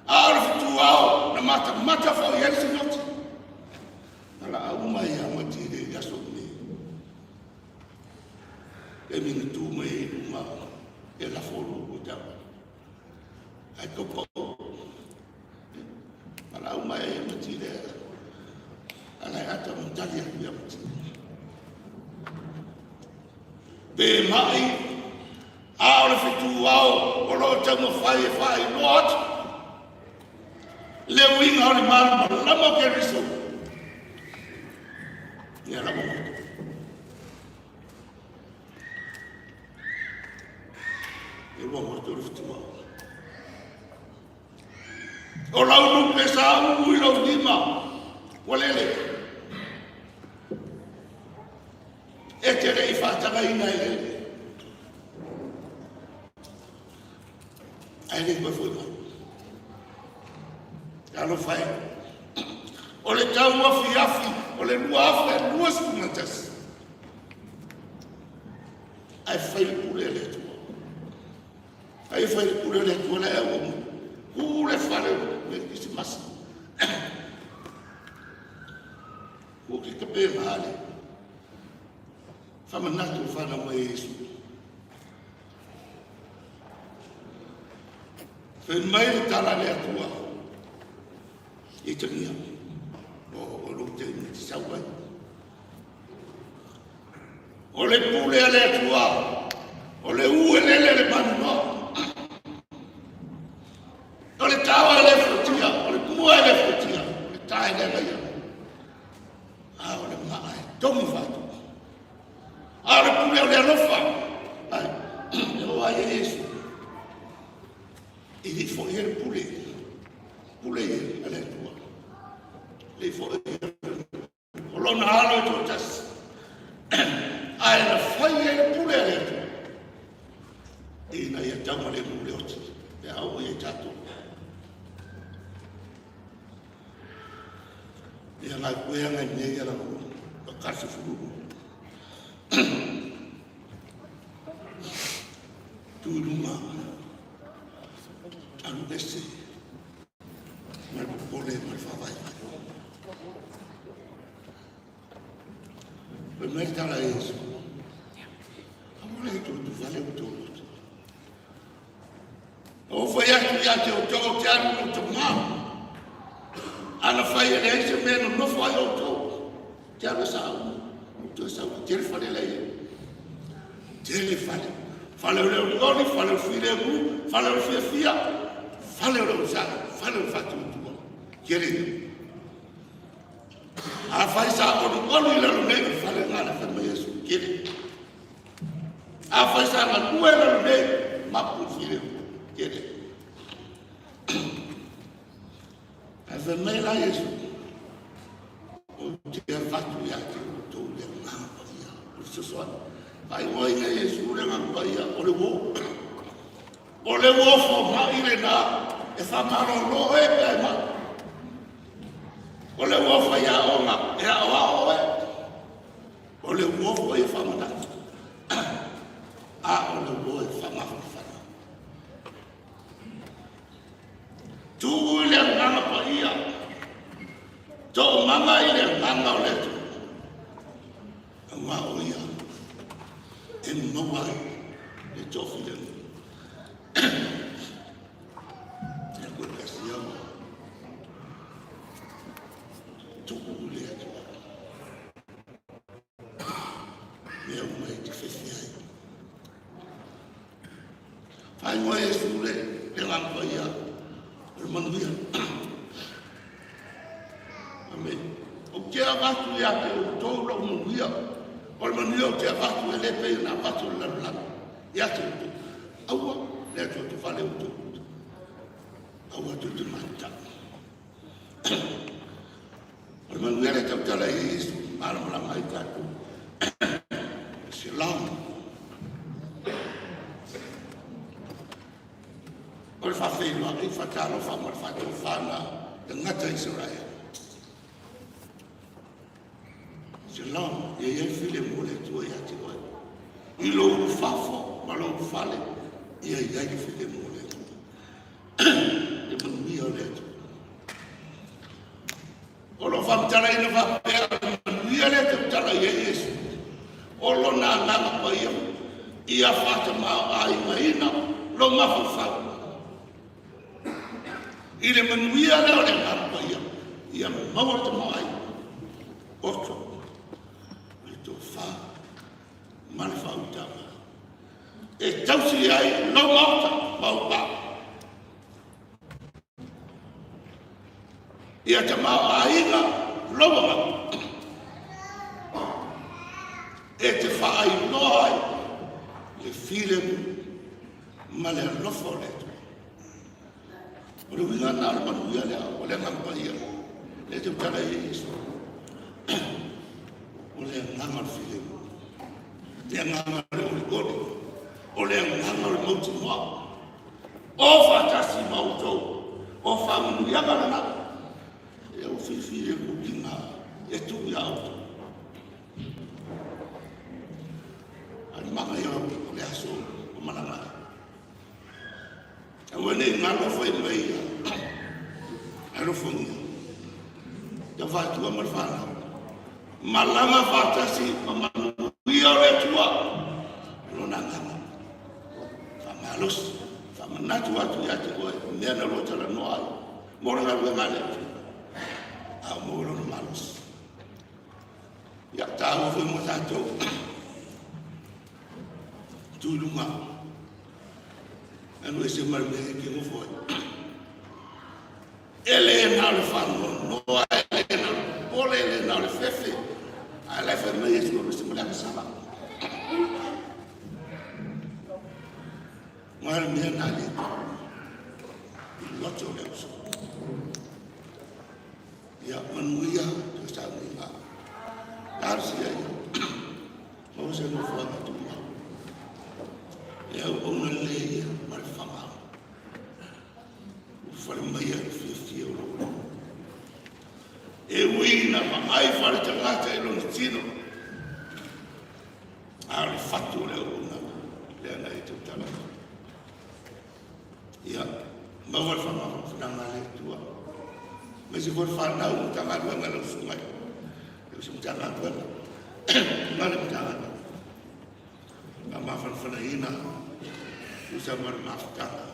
A o le fetuao na matamata foi i ai le sinoti na laa uma ai lava ma tile i le aso lenei. Taimi na tu mai ai i luga e lafo lou taavale. Ae taupou. Valaau mai ai ia Matile Alaeata ma tali atu ia Matile. Pe mai, a o le fetuao o lo o taumafai e faailoa atu le uiga o le malamalama o Keriso. Ia lava matou. E ua goto le fetuao. O lau lupe sa uu i lou lima, ua lele. E te le i faatagaina e lele. Ae le toe foi mai. Talofa e, o le tauafiafi o le 2021, ae fai le pule a le Atua. Ai e fai le pule a le Atua la e auauna. Tuu le fale o le Kerisimasi. Ua ke tape le faamanatu o le fanau mai o Iesu. Fai mai le tala a le Atua i tagia o lou taimi e te sau ai. O le pule a le Atua, o le u e lele le maninoa, o le taoa e le fuatia, o le pua e le fuatia, o le ta e le agaia, a o le maa e togi faatu. A o le pule o le alofa, ai, e oo lava ia Iesu, e le i foi ai le pule, pule ia a le Atua, e le i foi o Lona Alo e toatasi, ae na fai ai le pule a le Atua ina ia taugalemu le oti pe a oo ia i tatou. Ia ngai koe ngai nei ia lava o ka se fululu. Tu i luga alu ese ma le popole ma le faavaivai. Fai mai le tala a Iesu, aua le toe tuvale outou loto. Ua fai atu ia te outou ou te alu i lou Tamā. Ana fai e leai se mea e nonofo ai outou, te alu e sauni, ou toe sau, tele fale la e i ai. Tele fale. Fale o le olioli, fale o le filemu, fale o le fiafia, fale o le onosai, fale o le faatuatua. Tele ia. Afai sa oluolu i lalo nei, o le fale lena na fai mai Iesu, tele. Afai sa galue i lalo nei, mapu le filemu, tele. Ae fai mai la Iesu, ou te avatu ia te outou le Agaga Paia, o le fesoasoani. Faaigoaina e Iesu le Agaga Paia o le uo. O le uo fomai lena e faamalolo e pe a e mai. O le uo faiaoga e aoao oe. O le uo foi e faamanatu. A o le uo e faamafanafana. Tuu i le Agaga Paia, toomaga i le Agaga o le Atua, aua o Ia e maua ai le toafilemu. E koe kasi au, tuu i le Atua. Mea uma e te fefe ai. Faaigoa Iesu le Agaga Paia o le manuia. Amene. Ou te avatu ia te outou lou manuia. manuia. O le manuia ou te avatu e le pei ona avatu e le lalolagi ia te outou. Aua le atuatuvale outou, aua tou te mata'i. O le manuia lea e tautala i ai Iesu e malamalama ai tatou. Shalom. O le faafeiloai, faatalofa ma le faatofa na tagata Isaraelu. Shalom, ia i ai le filemu o le Atua ia te oe. I lou ulufafo ma lou ulufale, ia i ai le filemu o le Atua. Le manuia o le Atua. O lo o faamatalaina faapea, o le manuia lea e tautala i ai Iesu, o Lona Agaga Paia ia faatamaoaigaina lou mafaufau i le manuia lea o le Agaga Paia, ia maua le tamaoaiga, oto le tofa ma le faautaga e tausi ai lou maota ma ou paogo. Ia tamaoaiga lou agaga e te faailoa ai le filemu ma le alofa o le Atua. O le uiga lena o le manuia lea, o le Agaga Paia lea e tautala i ai Iesu. O le agaga o le filemu, le agaga o le olioli, o le agaga o le mautinoa o faatasi ma outou, o faamanuiaga na. Ia ua filifili e le tou tina e tuu ia outou. A o le manaia o le aso ua malaga ai. Aua ne i galo fai mai ia alofagia tau faatu ma le fanau. Malaga faatasi ma manuia o le Atua Lona Agaga faamalosi faamanatu atu ia te oe mea na lua talanoa ai mo le galuega a le Atua a ua maua lona malosi. Ia taua foi mo tatou tu i luga alu ese ma le mea e te nofo ai. E le na o le faanoanoa, e le na o le popole, e le na o le fefe, a o la e fai mai Iesu, alu ese ma le agasala. Aua o le mea lena a le Atua, i loto le uso. Ia manuia le sauniga. Talosia ia maua se nofoaga tumau e auauna lelei ai ma le faamalo. Ulufale mai i le fiafia o lou Alii. E ui ina vaai faale-tagata i lona tino, a o le fatu o le auaunaga lea na e tautala ai. Ia maua le faamafanafanaga a le Atua, aemaise foi le fanau Matagaluega i lau susuga i le Matagaluega ma le Matagaluega. Faamafanafanaina tusa ma le mafutaga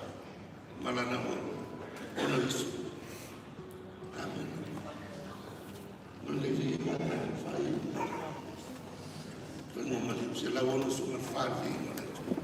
ma lana ona Iesu. Amene. 164 le viiga o le Atua.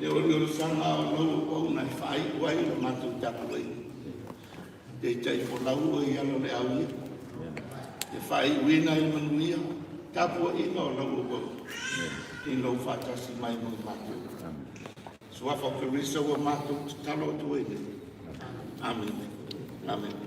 Le oliolisaga o lau auauna e faaiu ai le matou tapuaiga. Taitai folau oe i ala o le au ia. E faaiuina i le manuia tapuaiga o lau auauna i lou faatasi mai ma matou. Suafa o Keriso ua matou tatalo atu ai nei. Amene. Amene.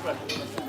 Thank you.